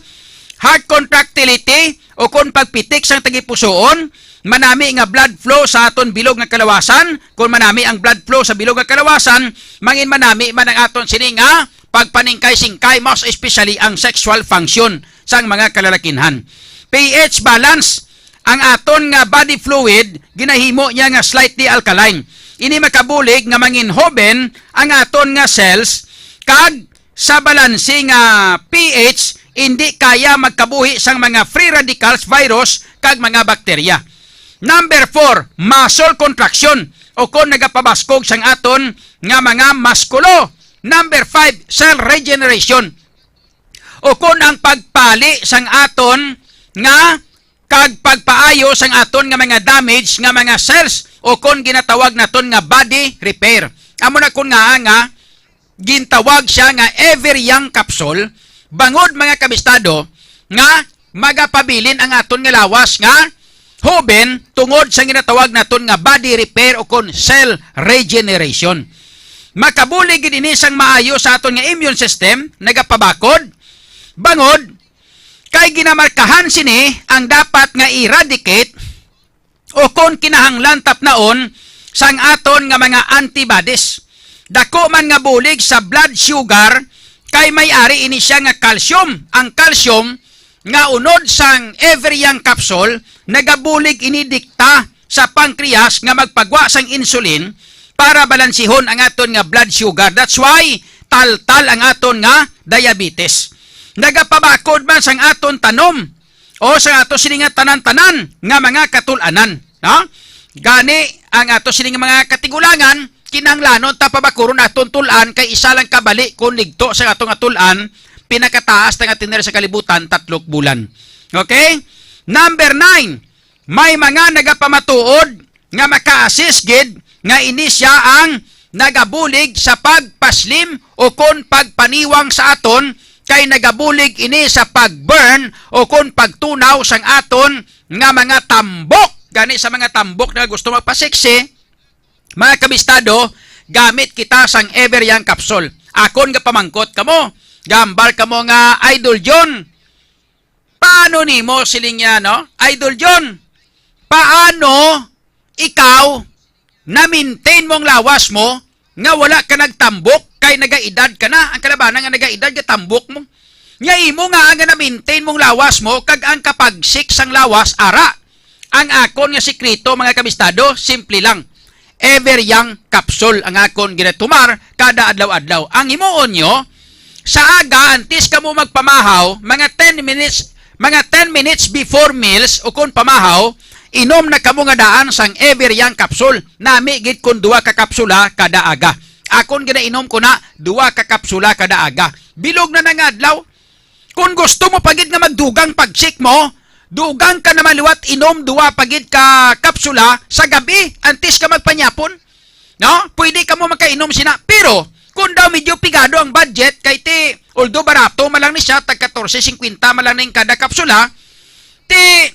Heart contractility, o kon pagpitik sang tagipusoon, manami nga blood flow sa aton bilog nga kalawasan. Kon manami ang blood flow sa bilog nga kalawasan, mangin manami man ang aton sini nga pagpaningkay-singkay, most especially ang sexual function sang mga kalalakinhan. P H balance, ang aton nga body fluid, ginahimo niya nga slightly alkaline. Ini makabulig nga mangin hoben ang aton nga cells, kag sa balanse nga P H, indi kaya magkabuhi sang mga free radicals, virus, kag mga bakterya. Number four, muscle contraction, o kon nagapabaskog sang aton nga mga maskulo. Number five, cell regeneration, o kon ang pagpali sang aton nga kag pagpaayo sang aton nga mga damage nga mga cells, o kon ginatawag naton nga body repair. Amo na kon nga, nga gintawag siya nga Ever Young Capsule, bangod, mga kabistado, nga magapabilin ang aton nga lawas nga hoben tungod sa ginatawag naton nga body repair o kon cell regeneration. Makabulig gid ini sang maayo sa aton nga immune system, nagapabakod, bangod kay ginamarkahan sini ang dapat nga eradicate o kon kinahanglan tapnaon sang aton nga mga antibodies. Dako man nga bulig sa blood sugar, kay may ari ini siya nga calcium. Ang calcium nga unod sang Ever Young Capsule, nagabulig ini dikta sa pancreas nga magpagwa sang insulin para balansihon ang aton nga blood sugar. That's why taltal ang aton nga diabetes. Nagapabakod man sang aton tanom o sa ato sini nga tanan-tanan nga mga katul-anan, no? Gani, ang ato sini nga mga katigulangan, kinahanglanon ta pabakuron aton tul-an, kay isa lang kabali kon ligto sa ato nga tul-an, pinakataas ta nga tener sa kalibutan, tatlok bulan. Okay? Number nine, may mga nagapamatuod nga maka-assist gid nga ini sia ang nagabulig sa pagpaslim o kon pagpaniwang sa aton, kay nagabulig ini sa pag-burn o kon pagtunaw sang aton nga mga tambok. Gani sa mga tambok nga gusto magpa-sexy, mga kabistado, gamit kita sang Ever Young Capsule. Akon nga pamangkot kamo, gambal kamo nga, "Idol John, paano nimo?" siling niya, no? "Idol John, paano ikaw na-maintain mo ang lawas mo nga wala ka nagtambok kay nagaedad ka na?" Ang kalabanan nga nagaedad, gatambok mo. Nya imo nga, nga na-maintain mong lawas mo kag ang kapagsik sang lawas ara. Ang akon nga sikreto, mga kabistado, simple lang. Ever Young Capsule ang akon ginatumar kada adlaw-adlaw. Ang himuon nyo, sa aga, antes kamo magpamahaw, mga ten minutes, mga ten minutes before meals o kon pamahaw, inom na kamo nga daan sang Ever Young Capsule. Nami gid kon duha ka kapsula kada aga. Akon ginainom ko na duha ka kapsula kada aga. Bilog na na nga adlaw. Kung gusto mo pa gid nga magdugang pagsik mo, dugang ka naman liwat inom duha pa gid ka kapsula sa gabi antes ka magpanyapon. No? Pwede ka mo makainom sina. Pero, kung daw medyo pigado ang budget, kay ti, although barato man lang ni siya, tag katorse singkwenta man lang ning kada kapsula, ti,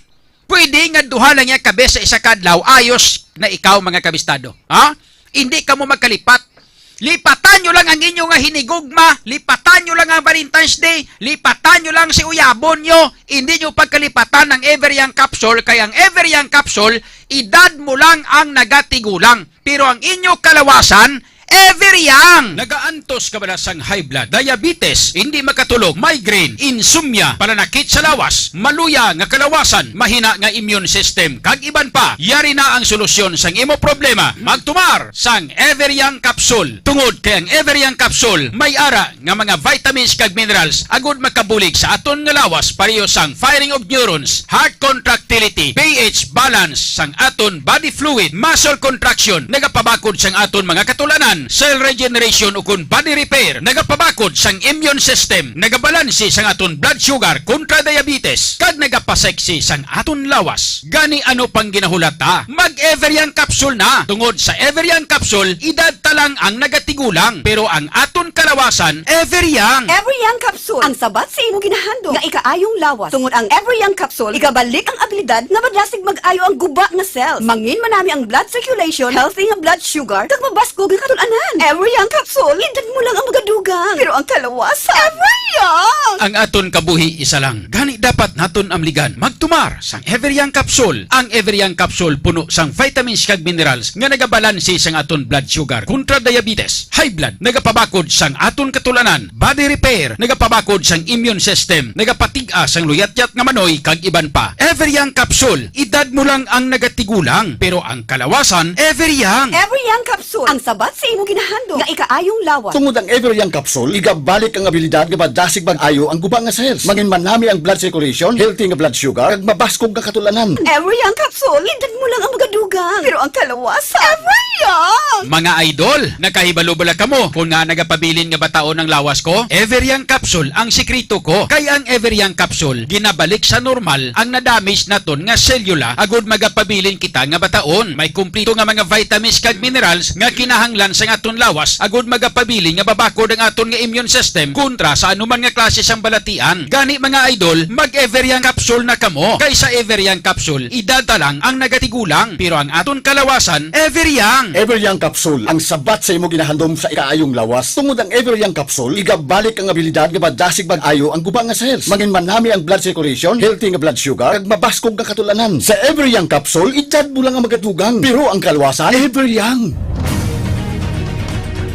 pwede nga duha lang niya ka beses sa isa ka adlaw, ayos na ikaw, mga kabistado. Ha? Hindi ka mo magkalipat. Lipatan nyo lang ang inyo nga hinigugma, lipatan nyo lang ang Valentine's Day, lipatan nyo lang si uyabon nyo, hindi nyo pagkalipatan ang Ever Young Capsule, kay ang Ever Young Capsule, edad mo lang ang nagatigulang. Pero ang inyo kalawasan, Ever Young! Nagaantos ka bala sang high blood, diabetes, hindi makatulog, migraine, insomnia, pananakit sa lawas, maluya nga kalawasan, mahina nga immune system, kag iban pa. Yari na ang solusyon sang imo problema. Magtumar sang Ever Young Capsule. Tungod kay ang Ever Young Capsule may ara nga mga vitamins kag minerals agud makabulig sa aton nga lawas, pareho sang firing of neurons, heart contractility, P H balance sang aton body fluid, muscle contraction, nagapabakod sang aton mga katul-anan, cell regeneration ukon body repair, nagapabakod sang immune system, nagabalanse sang aton blood sugar kontra diabetes, kag nagapaseksi sang aton lawas. Gani ano pang ginahulat ta? Mag Ever Young Capsule na. Tungod sa Ever Young Capsule, edad ta lang ang nagatigulang, pero ang aton kalawasan, Ever Young. Ever Young Capsule, ang sabat sa imo ginahandom nga ikaayong lawas. Tungod ang Ever Young Capsule, igabalik ang abilidad nga madasig mag-ayo ang guba nga cells. Mangin manami ang blood circulation, healthy nga blood sugar, kag mabaskog nga katul-anan. Ever Young Capsule, edad mo lang ang magadugang, pero ang kalawasan, Ever Young! Ang aton kabuhi isa lang. Gani dapat naton amligan. Magtumar sang Ever Young Capsule. Ang Ever Young Capsule puno sang vitamins kag minerals nga nagabalanse sang aton blood sugar kontra diabetes, high blood, nagapabakod sang aton katul-anan, body repair, nagapabakod sang immune system, nagapatig-a sang luyatyat nga manoy kag iban pa. Ever Young Capsule, edad mo lang ang nagatigulang, pero ang kalawasan, Ever Young. Ever Young Capsule, ang sabat sa imo ginahandom nga ikaayong lawas. Tungod ang Ever Young Capsule, igabalik ang abilidad nga madasig mag-ayo ang guba nga cells. Mangin manami ang blood circulation, healthy nga blood sugar, kag mabaskog nga katul-anan. Ever Young Capsule, edad mo lang ang magadugang, pero ang kalawasan, Ever Young! Mga idol, nakahibalo bala kamo kung nga nagapabilin nga bataon ang lawas ko? Ever Young Capsule ang sikreto ko. Kay ang Ever Young Capsule ginabalik sa normal ang na-damage naton nga selula agud magapabilin kita nga bataon. May kumpleto nga mga vitamins kag minerals nga kinahanglan sa aton lawas agud magapabilin nga mabakod ang aton nga immune system kontra sa anuman nga klase sang balatian. Gani, mga idol, mag Ever Young Capsule na kamo. Kay sa Ever Young Capsule, edad ta lang ang nagatigulang, pero ang aton kalawasan, Ever Young. Ever Young Capsule, ang sabat sa imo ginahandom sa ikaayong lawas. Tungod ang Ever Young Capsule, igabalik ang abilidad nga madasig mag-ayo ang guba nga cells. Mangin manami ang blood circulation, healthy nga blood sugar, kag mabaskog nga katul-anan. Sa Ever Young Capsule, edad mo lang ang magadugang, pero ang kalawasan, Ever Young.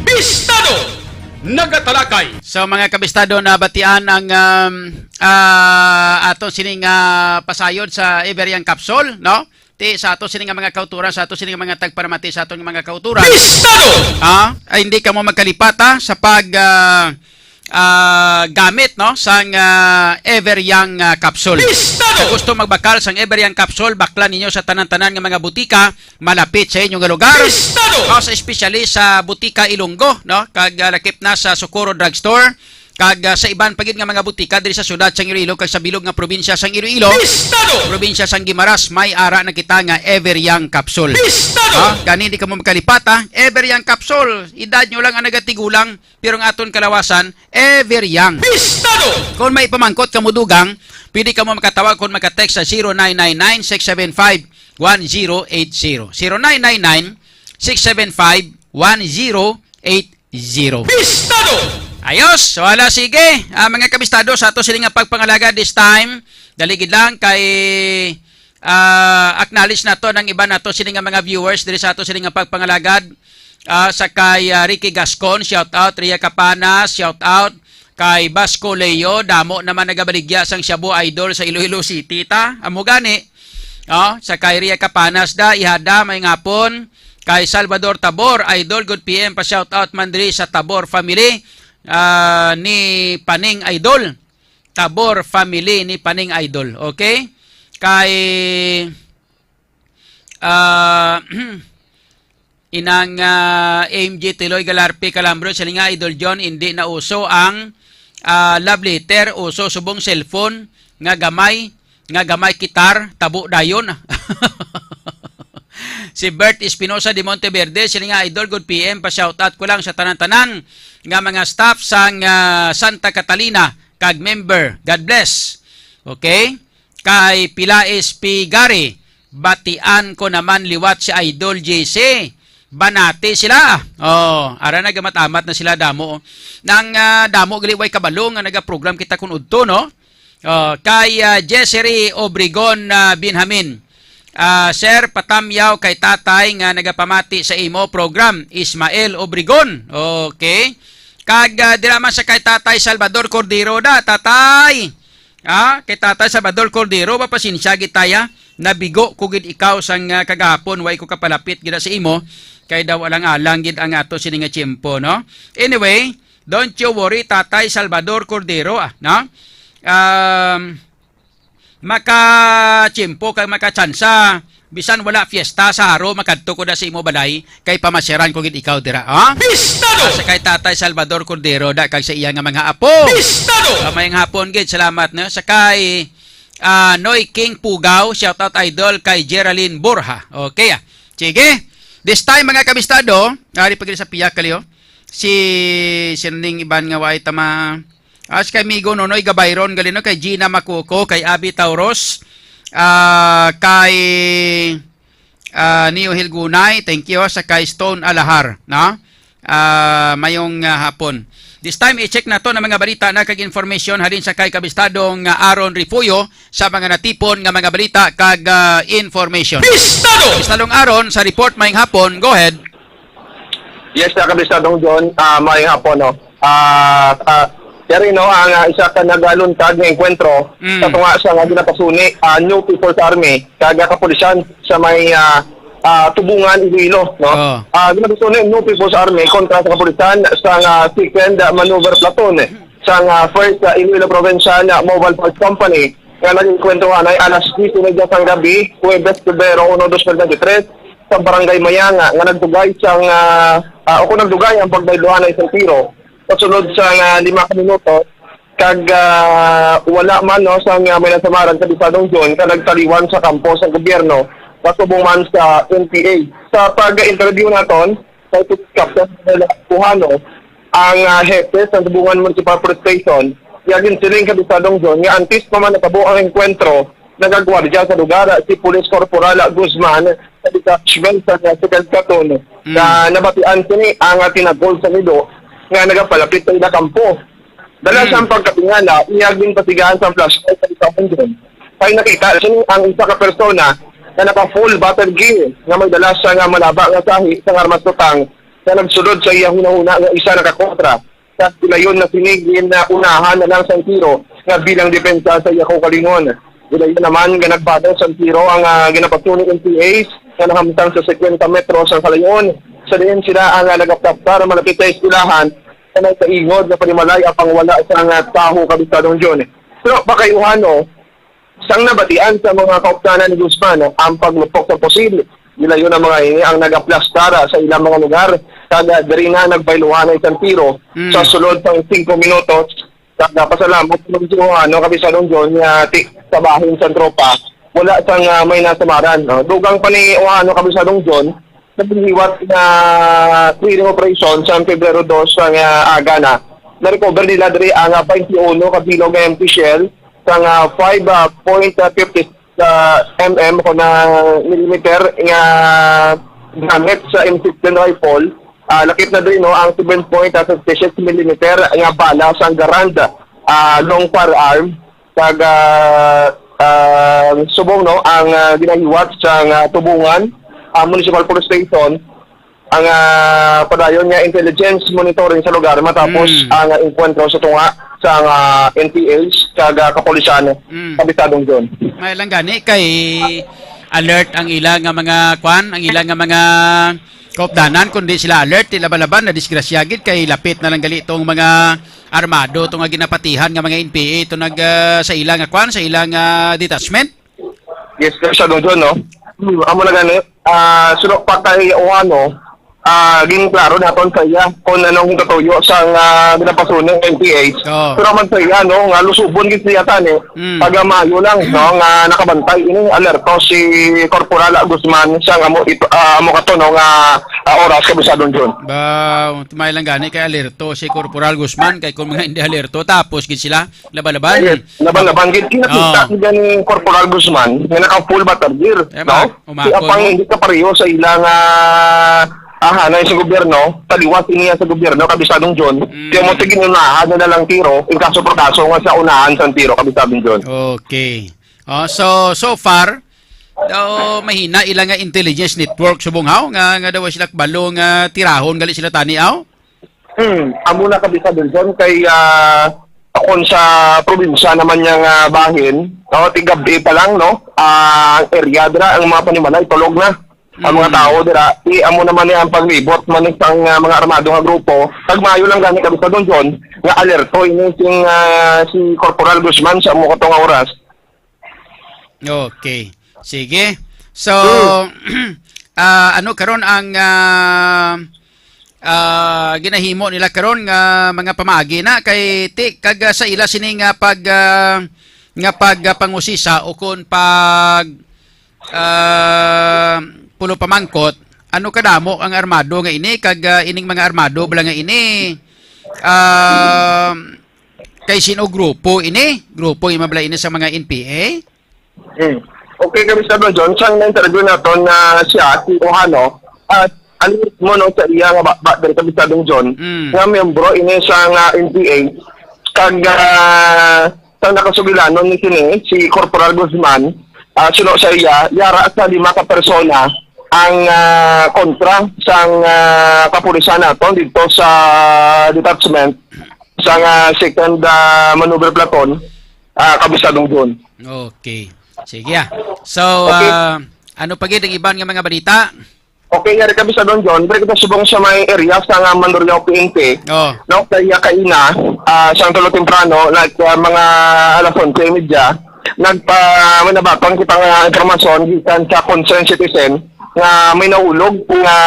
Bistado! Nagatalakay. So, mga kabistado, nabatian ang, um, ah, ato sining, ah, pasayod sa Ever Young Capsule, no? Ti sa ato sini nga mga kauturan, sa ato sini nga mga tagparamati, sa ato nga mga kauturan. Bistado! Ha? Ay, hindi kamo magkalipata sa pag, ah, ah, gamit, no, sang, ah, Ever Young, ah, Capsule. Bistado! Sa gusto magbakal sang Ever Young Capsule, baklan ninyo sa tanan-tanan nga mga butika malapit sa inyo nga lugar. Bistado! Most especially sa Butika Ilonggo, no? Kag, ah, lakip na sa Socorro Drugstore. Kag, ah, sa iban pa gid nga mga butika diri sa siyudad sang Iloilo kag sa bilog nga probinsya sang Iloilo, Bistado! Probinsya sang Guimaras, may ara na kita nga Ever Young Capsule. Bistado! Ha? Gani, di kamo magkalipata. Ever Young Capsule, edad nyo lang ang nagatigulang, pero ang aton kalawasan, Ever Young. Bistado! Kung may pamangkot kamo dugang, pwede kamo makatawag kung makatext sa zero nine nine nine, six seven five, one zero eight zero. Zero nine nine nine, six seven five, one zero eight zero. Bistado! Ayos! So, ala, sige. Ah, mga kabistado, sa ato sini nga pagpangalagad this time, daligid lang kay, ah, acknowledge nato ang iban nato sini nga mga viewers diri sa ato sini nga pagpangalagad. Ah, sa kay, ah, Ricky Gascon, shout out. Ria Capanas, shout out. Kay Basco Leo, damo naman nagabaligya sang shabu, idol, sa Iloilo City, ta. Amo gani. Oh, sa kay Ria Capanas da, ihada, may ngapon. Kay Salvador Tabor, idol, good P M, pa shout out man diri sa Tabor family, ah, ni Paning, idol. Tabor family ni Paning, idol. Okay? Kay, ah, inang, ah, M J Tiloy Galarpe Calambro, siling nga, Idol John, hindi na uso ang, ah, love letter, uso subong cellphone nga gamay, nga gamay kitar, tabo dayon. Si Bert Espinosa de Monteverde, siling nga, Idol, good P M, pa shout out ko lang sa tanan-tanan nga mga staff sang, ah, Santa Catalina kag member. God bless. Okay? Kay Pilais P. Gary, batian ko naman liwat si Idol J C. Banati sila. Oh, ara nagamat-amat na sila damo. Nang, ah, damo gali way kabalo nga nagaprogram kita kun udto, no? Oh, kay, ah, Jessere Obregon, ah, Benjamin. Ah, sir, patamyaw kay tatay nga nagapamati sa imo program, Ismael Obregon. Okay. Kag, ah, dira man sa kay Tatay Salvador Cordero da, tatay. Ah, kay Tatay Salvador Cordero, mapasensya gid taya. Nabigo ko gid ikaw sang, ah, kagahapon, way ko kapalapit gid sa imo, kay daw alang-alang gid ang ato sini nga tiyempo, no? Anyway, don't you worry, Tatay Salvador Cordero, ah, no? Um, makatiyempo kag makatsansa, bisan wala fiesta sa Jaro, makadto ko na sa imo balay, kay pamasyaran ko gid ikaw dira, ha? Pista do! Sa kay Tatay Salvador Cordero, da, kag sa iya nga mga apo. Pista do! Ah, mayang hapon gid, salamat, no? Sa kay, ah, Noy King Pugaw, shout out, idol, kay Geraldine Borja. Okay, ah. Sige. This time, mga kabistado, ari pa gid sa piyak kaliyo. Si, sino ning iban nga way tama? As kay Migo Nonoy Gabayron, gali, no, kay Gina Macuco, kay Abby Tauros, ah, kay, ah, Neo Hilgunay, thank you, sa kay Stone Alahar, no? Ah, mayong, ah, hapon. This time, i-check nato ang mga balita na kag information halin sa kay kabistadong, ah, Aaron Refugio sa mga natipon nga mga balita kag, ah, information. Bistado! Kabistadong Aaron, sa report, mayong hapon. Go ahead. Yes, sa kabistadong John, ah, mayong hapon, no? Ah, ah, yari, no, ang, ah, isa ka nagaluntad nga engkwentro Mm. sa tunga sa nga ginapasuni, ah, New People's Army, kag, ah, kapulisan sa may, ah, ah, Tubungan, Iloilo, no? Oh. Ah, ginapasuni New People's Army kontra sa kapulisan sa nga Second Maneuver Platoon sa nga First, ah, Iloilo Provincial, ah, Mobile Force Company nga nag-engkwentro anay alas diyes y media sang gabi, Huwebes, Pebrero uno, dos mil twenty-three, sa Barangay Mayanga nga nagdugay sang, ah, ah, o kung nagdugay ang pagbayluhanay sang tiro. Pasunod sa nga lima ka minuto, kag, ah, wala man, no, sa nga may nasamaran sa Bisadong John ka nagtaliwan sa kampo sa gobyerno, kasubong man sa N P A. Sa pag-interview naton, kay Police Captain Manuel Pujano, ang, ah, hepe sa Tubungan Municipal Police Station, iya ginsiling kay Bisadong John nga antes pa man natabo ang engkwentro, nagagwardya sa lugar si Police Corporal Guzman sa detachment sa Second Platoon, Mm. na nabatian sini ang, ah, tinagol sa nido nga nagapalapit sa ila kampo. Dala Mm. siyang pagkatingala, iya ginpasigaan sang flashlight sa Bisadong John. Kay nakita sini ang isa ka persona nga naka full battle gear nga may dala siya nga malaba nga sahi sang armas tutang nga nagsulod sa iya hunahuna nga isa nakakontra sa gilayon na sini gin-, ah, unahan na lang sang tiro nga bilang depensa sa iya kaugalingon. Gilayon naman nga nagbato sang tiro ang, ah, ginapasuni N P As nga nahamtang sa singkwenta metros ang kalayon. Sa diin sila ang, ah, nagaplastar malapit sa eskwelahan sa may kaingod nga panimalay apang wala sang, ah, tawo, Kabistadong John. Pero pakayuhano, sang nabatian sa mga kauptanan ni Guzman ang paglupok sa pusil, gilayon ang mga ini ang nagaplastar sa ilang mga lugar, kag diri na nagbayluhanay sang tiro Mm. sa sulod sang singko minutos. Kag pasalamat sa mga ano, Kabisadong John, nga ti, sa bahin sang tropa, wala sang, ah, may nasamaran, no? Dugang pa ni, o ano, Kabisadong John, naghiwat nga clearing operation sa Pebrero dos nga aga na. Na-recover nila diri ang, ah, twenty-one ka bilog nga empty shell sang, ah, five point fifty, ah, M M o na millimeter nga gamit sa M sixteen rifle. Ah, lakip na diri, no, ang seven point fifty-six millimeter nga bala sang Garand, ah, long firearm. Kag, ah, ah, subong, no, ang, ah, ginahiwat sa nga Tubungan, ah, Municipal Police Station, ang, ah, padayon nga intelligence monitoring sa lugar matapos Mm. ang, ah, engkwentro sa tunga sa, ah, N P As kag, ah, kapulisan Mm. sa Bisadong John. May lang gani kay alert ang ila nga mga kwan, ang ila nga mga kaupdanan, kundi sila alert, ti laban-laban na disgrasya gid kay lapit na lang gali tong mga armado to nga ginapatihan nga mga N P A to nag, ah, sa ila nga kwan, sa ila nga detachment. Yes, sir, sa Dodon, no? Hmm, amo na gani. Ah, suno pa kay Oano, ah, ginklaro naton sa iya kung anong hingkatuyo sa nga ginapasuni ng N P H. Oo. Pero man sa iya, no, nga lusubon gid siya tani, Mm. pag maayo lang, no, nga nakabantay ini alerto si Corporal Guzman sa nga mo ito, ah, mo kato, no, nga, ah, oras, Kabisadong John. Ba, tumay lang gani kay alerto si Corporal Guzman, kay kung mga hindi alerto, tapos gid sila, laban-laban. Yes, laban-laban gid. Kinakita Oh. gid ni Corporal Guzman nga naka full battle gear, Eh, no? ma-, umakon Kaya pang mo. hindi ka pareho sa ilang, ah, ahanay sa gobyerno, taliwas iniya sa gobyerno, Kabistadong John, Mm. kaya mo, tiginunahan na lang tiro, in kaso por kaso nga sa unahan sang tiro, Kabistadong John. Okay. Ah, so, so far, daw mahina ila nga intelligence network subong haw nga, nga daw sila kabalo nga tirahon gali sila tani aw? Hmm, amo na, Kabistadong John, kay, ah, akon sa probinsya naman niya nga bahin, no, tigab-i pa lang, no, ah, ang area dira, ang mga panimalay, tulog na. Ang mga Mm. tao dira, i-, amo naman niya ang paglibot man sang, ah, mga armado nga grupo. Kag maayo lang gani, Kabistadong John, nga alerto ini sing, ah, si Corporal Guzman sa amo kato nga oras. Okay. Sige. So, Hmm. ah, ano karon ang, ah, ah, ginahimo nila karon nga mga pamaagi na kay ti-, kag, ah, sa ila sini nga pag, ah, nga pag, ah, pangusisa o kon pag, ah, pulo pamangkot, ano kadamo ang armado nga ini kag, ah, ining mga armado bala nga ini, ah, kay sino grupo ini? Grupo ima bala ini sa mga N P A? Hmm. Okay, Kabistadong John, sang na-interview naton nga siya, si Ohano, at ano mismo, no, sa iya nga ba, ba, diri, Kabistadong John, Mm. nga miyembro ini sa nga N P A, kag, ah, sa nakasugilanon ni sini, si Corporal Guzman, ah, suno sa iya, yara sa lima ka persona ang, ah, kontra sang, ah, kapulisan naton dito sa detachment, sa nga second, ah, maneuver platoon, ah, Kabistadong John. Okay. Sige, ah. So, Okay. ah, ano pa gid ang iban nga mga balita? Okay, yari, Kabistadong John, diri kita subong sa may area sa nga Mandurriao P N P. Oh. No, kaya kaina, ah, sang tulo temprano, like, ah, mga alas onse y media, nagpa-, may nabaton kita nga impormasyon gikan sa concerned citizen nga may naulog nga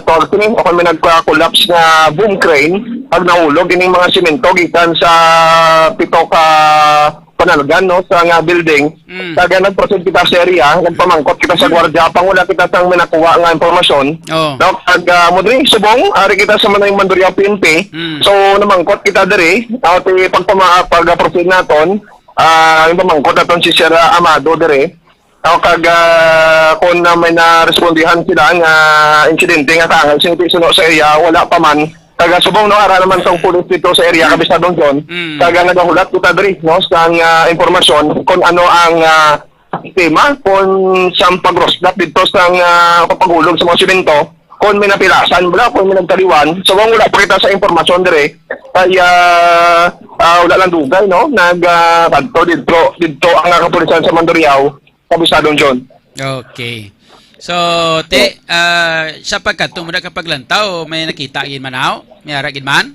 tawag sini, o kung may nagpa-collapse nga boom crane, pag naulog ining mga semento gikan sa pito ka panalgan, no, sa nga building. Mm. Kag nag-proceed kita sa area, nagpamangkot kita sa Mm. gwardiya, panguna kita sang may nakuha nga impormasyon. Oh. No, kag, ah, mo diri, subong, ari kita sa Manay Mandurriao P N P. Mm. So, namangkot kita diri, ah, ti pagpama-, pag-proceed naton, ah, yung pamangkot naton si Sir, ah, Amado diri. O, kag, ah, kung na may narespondihan sila nga insidente nga kaangay sing suno sa iya, wala pa man. Kag, ah, subong, no, ara naman tong pulis dito sa area, Mm. Kabistadong John. Mm. Kag, ah, nagahulat kita diri, no, sang, ah, impormasyon kung ano ang, ah, tema, kung sang pag-roadblock dito sang, ah, pagpagulog sa mga simento, kung may napilasan bala, kung may nagtaliwan. Subong wala pa kita sa impormasyon diri. Kay, ah, ah, wala lang dugay, no, nag, ah, kadto dito, dito ang, ah, kapulisan sa Mandurriao. Kabistadong John. Okay. So, te, ah, sa pagkadto mo na ka paglantaw, may nakita gid man aw? May ara gid man?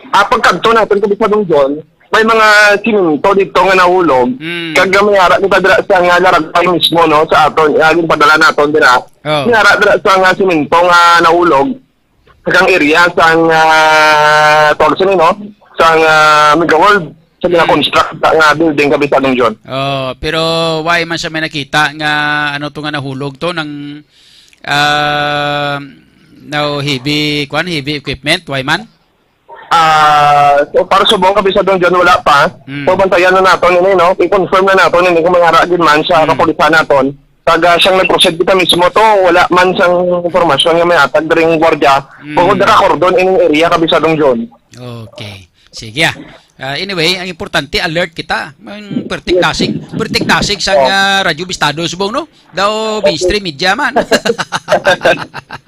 Ah, pagkadto natin, Kabistadong John, may mga simento dito nga nahulog. Mm. Kag may ara kita dira sa nga laragpay mismo, no, sa aton, ah, ginpadala naton dira. Oh. May ara dira sa nga simento nga nahulog. Sa kang area sang, ah, tawag sini, no? Sang, ah, Mega World, sa Mm. gina-construct nga building, Kabistadong John. Oh, pero why man siya may nakita nga ano to nga nahulog to ng, ah, no heavy, kwan, heavy equipment? Why man? Ah, so para subong, Kabistadong John, wala pa. Mm. So bantayan na naton ini, no? I-confirm na naton ini kung may ara gid man sa Mm. kapulisan naton. Kag, ah, sang nag-proceed kita mismo to, wala man sang impormasyon nga may atag diri ang gwardiya. Mm. Bukod naka-cordon ining area, Kabistadong John. Okay. Sige, ah. Ah, anyway, ang importante, alert kita. Ang pertik Yes. dasig, pertik dasig sang, Oh. ah, Radyo Bistado subong, no? Daw Okay. mainstream media man.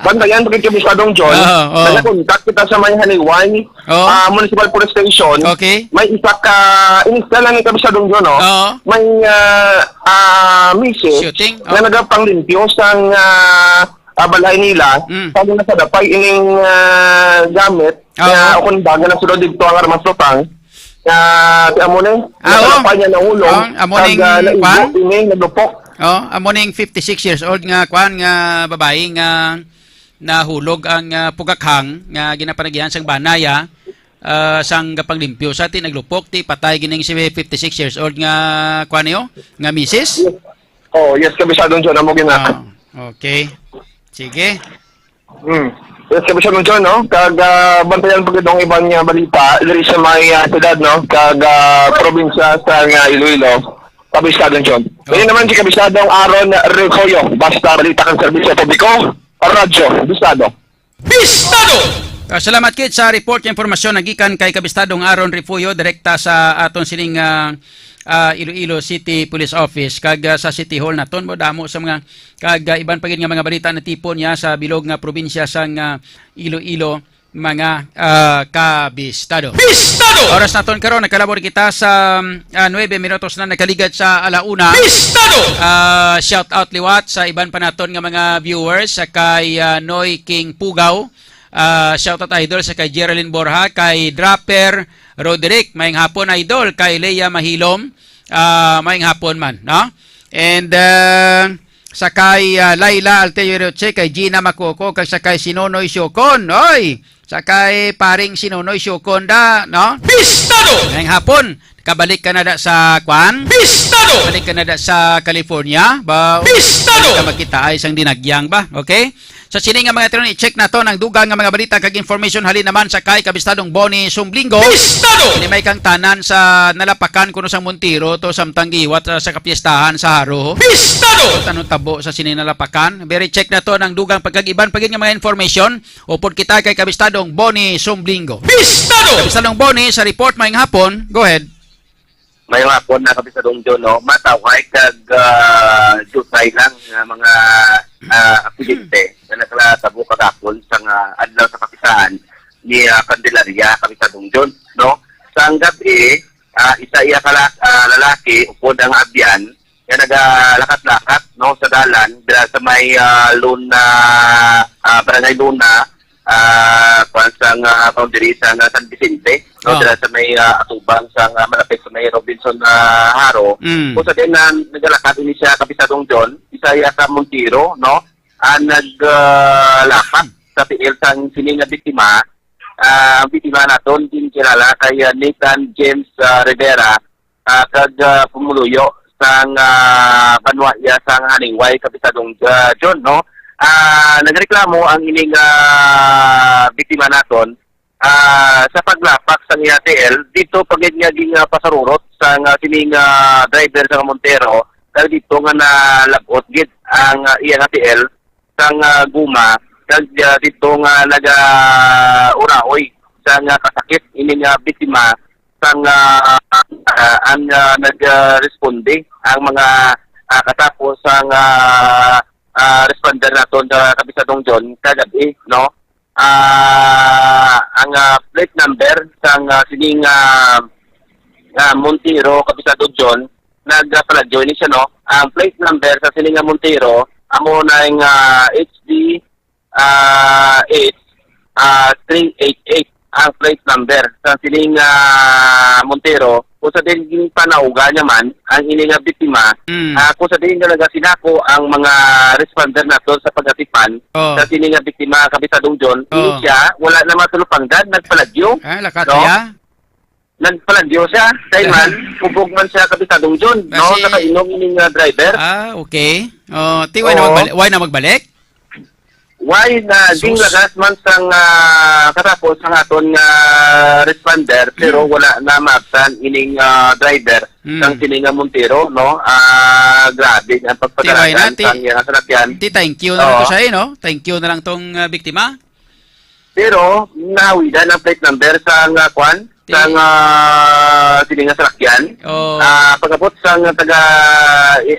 Bantayan pa gid, Kabistadong John. Oo, oo. Nag-contact kita sa may Haniway, Oo. ah, Municipal Police Station. Okay. May isa ka, inista lang ni Kabistadong John, no? Oo. May, ah, ah, misis Shooting? nga Oh. nagapanglimpyo sang, ah, ah, balay nila. Mm. Kag nasadapay ining, ah, gamit Oo. nga, o kung baga na sulod dito ang armas lutang, nga si amo ni, Ah, oo. nasadapay niya nahulog, Oh, amo kag, ning ah, naigo kwan? ini, nalupok. Oh, amo ning fifty-six years old nga kwan nga babayi nga nahulog ang, ah, pugakhang nga ginapanagihan sang bana ya, ah, sang gapanglimpyo sa ti naglupok ti patay gining si fifty-six years old nga kwan niyo, nga misis? Yes. Oh, yes, Kabistadong John, amo gina. Ah, okay. Sige. Hmm. Yes, Kabistadong John, no? Kag, ah, bantayan pa gid ang iban nga balita diri sa may, ah, syudad, no? Kag, ah, probinsya sa nga Iloilo. Kabistadong John. Oh. Ini naman si Kabistadong Aaron Refugio. Basta balita kang serbisyo publiko. Radyo Bistado. Bistado! Ah, salamat kit sa report nga impormasyon nagikan kay Kabistadong Aaron Refugio, direkta sa aton sining, ah, ah, Iloilo City Police Office kag, ah, sa City Hall naton mo damo sa mga kag, ah, iban pa gid nga mga balita na tipon niya sa bilog nga probinsya sang, ah, Iloilo, mga, ah, kabistado. Bistado! Oras naton karon, nakalabor kita sa, ah, nuebe minutos na nakaligad sa ala una. Bistado! Ah, shout out liwat sa iban pa naton nga mga viewers, sa kay, ah, Noy King Pugaw. Ah, shout out, idol, sa kay Geraldine Borja, kay Draper Roderick, maayong hapon, idol, kay Leia Mahilom. Ah, maayong hapon man, no? And, ah, sa kay, ah, Laila Alteo Roche, kay Gina Macoco, kag sa kay Sinonoy Siocon. Oy! Sa kay paring Sinonoy Siocon da, no? Bistado! Ngayong hapon, kabalik ka na da sa kwan? Bistado! Balik ka na da sa California? Ba, Bistado! Ka magkita ay isang dinagyang ba? Okay? Sa sini nga mga tinuon, i-check naton ang dugang nga mga balita kag information halin naman sa kay Kabistadong Bonnie Sumblingo. Bistado! Ini may kang tanan sa nalapakan kuno sang Montero to samtang giwat, ah, sa kapiestahan sa Haro. Bistado! Tanong tabo sa sini nalapakan. Very check naton ang dugang pagkag-iban pa gid nga mga information. Upod kita kay Kabistadong Bonnie Sumblingo. Bistado! Kabistadong Bonnie, sa report, maayong hapon. Go ahead. Maayong hapon na, Kabistadong John, no? Matawhay kag, ah, jutay lang nga mga, ah, aksidente nga naglatabo kagahapon sa nga adlaw sa kapisahan ni, ah, Candelaria, Kabistadong John, no? Sang gab-i, ah, isa iya ka la-, ah, lalaki upod ang abyan nga nagalakat-lakat, no, sa dalan dira sa may, ah, Luna, ah, Barangay Luna, ah, kuwan, sang, ah, boundary sang, ah, San Vicente, no, Oh. dira sa may, ah, atubang sang, ah, malapit sa may Robinson, ah, Haro. Mm. Kung sa din na nagalakat ini siya, Kapisadong John, isa iya ka Montero, no, ah, nag, ah, lapak sa tiil sang sini nga biktima. Ah, ang biktima naton ginkilala kay, ah, Nathan James, ah, Rivera, ah, kag, ah, pumuluyo sang, ah, banwa iya sang Haniway, Kapisadong, ah, John, no? Ah, nagreklamo ang ining, ah, biktima naton, ah, sa paglapak sang iya tiil, dito pa gid nga ging, ah, pasarurot sang, ah, sining, ah, driver sang Montero, kag dito nga nalab-ot gid ang, ah, iya nga tiil sang, ah, guma, kag, ah, dito nga naga-uraoy sang, ah, kasakit ini nga biktima sang, ah, ah, ang, ah, nag-responde ang mga, ah, katapo sang, ah, ah, responder naton sa Kapisadong John kagabi, no? Ah, ang, ah, plate number sang, ah, sining, ah, ah, Montero, Kapisadong John, nagpalagyo ini siya, no? Ang plate number sa sini nga Montero, amo na yung, ah, H D, ah, H, ah, three eight eight ang plate number sa sining, ah, Montero. Kung sa din ginpanauga niya man, ang ini nga biktima, Mm. ah, kung sa din nga nagasinako ang mga responder nato sa pag-atipan Oh. sa sini nga biktima, Kapisadong John, Oh. ini siya, wala na matulupangdan, nagpalagyo. Ah, lakat No? siya? Nagpalagyo siya. Kay man, hubog man siya, Kapisadong John, no? Kasi Nakainom ining, ah, driver. Ah, okay. Oh, ti, why na Oo. magbalik? Why na magbalik? Why na Sus. ginglagas man sang, ah, katapos ang aton nga responder, pero Mm. wala na maabtan ining, ah, driver Mm. sang sini nga Montero, no? Ah, grabe ang Ti, why na? pagpadalagan Ti, sang iyang salakyan. ti, thank you na lang to Oo. siya, eh, no? Thank you na lang tong, ah, biktima. Pero nahawidan ang plate number sa nga kwan, Ti- sa nga sini nga salakyan. Oh. Ah, pag-abot sa nga taga,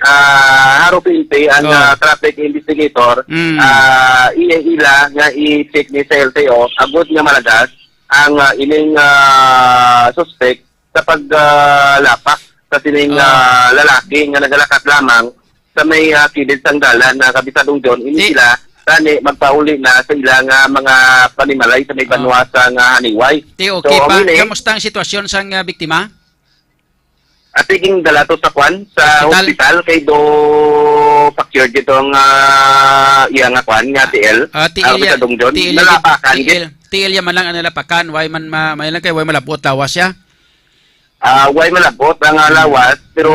ah, Haro P N P ang, Oh. ah, traffic investigator, Mm. ah, iya ila nga i-check ni sa L T O, agud nga malagas ang, ah, ining, ah, suspect sa pag, ah, lapak sa sining, Oh. ah, lalaki nga nagalakat lamang sa may, ah, kilid sang dalan na Kapisadong John, ini Ti- sila, gani magpauli na sa ila nga mga panimalay sa may Ah. banwa sa nga Haniway. Ti, So, okay ang pa, ini, kamusta ang sitwasyon sang, ah, biktima? Ati ging dala to sa kwan, sa Hospital? hospital, kay do pakyod dito ang, ah, iya nga kwan, nga Ah, T L, ah, ang T L ya, Kapisadong John. T L ya, Nalapakan, T L, gid. T L ya man lang ang nalapakan, why man ma-, may lang kay, why malabot lawas siya? Ah, way malabot ang, ah, Hmm. lawas, pero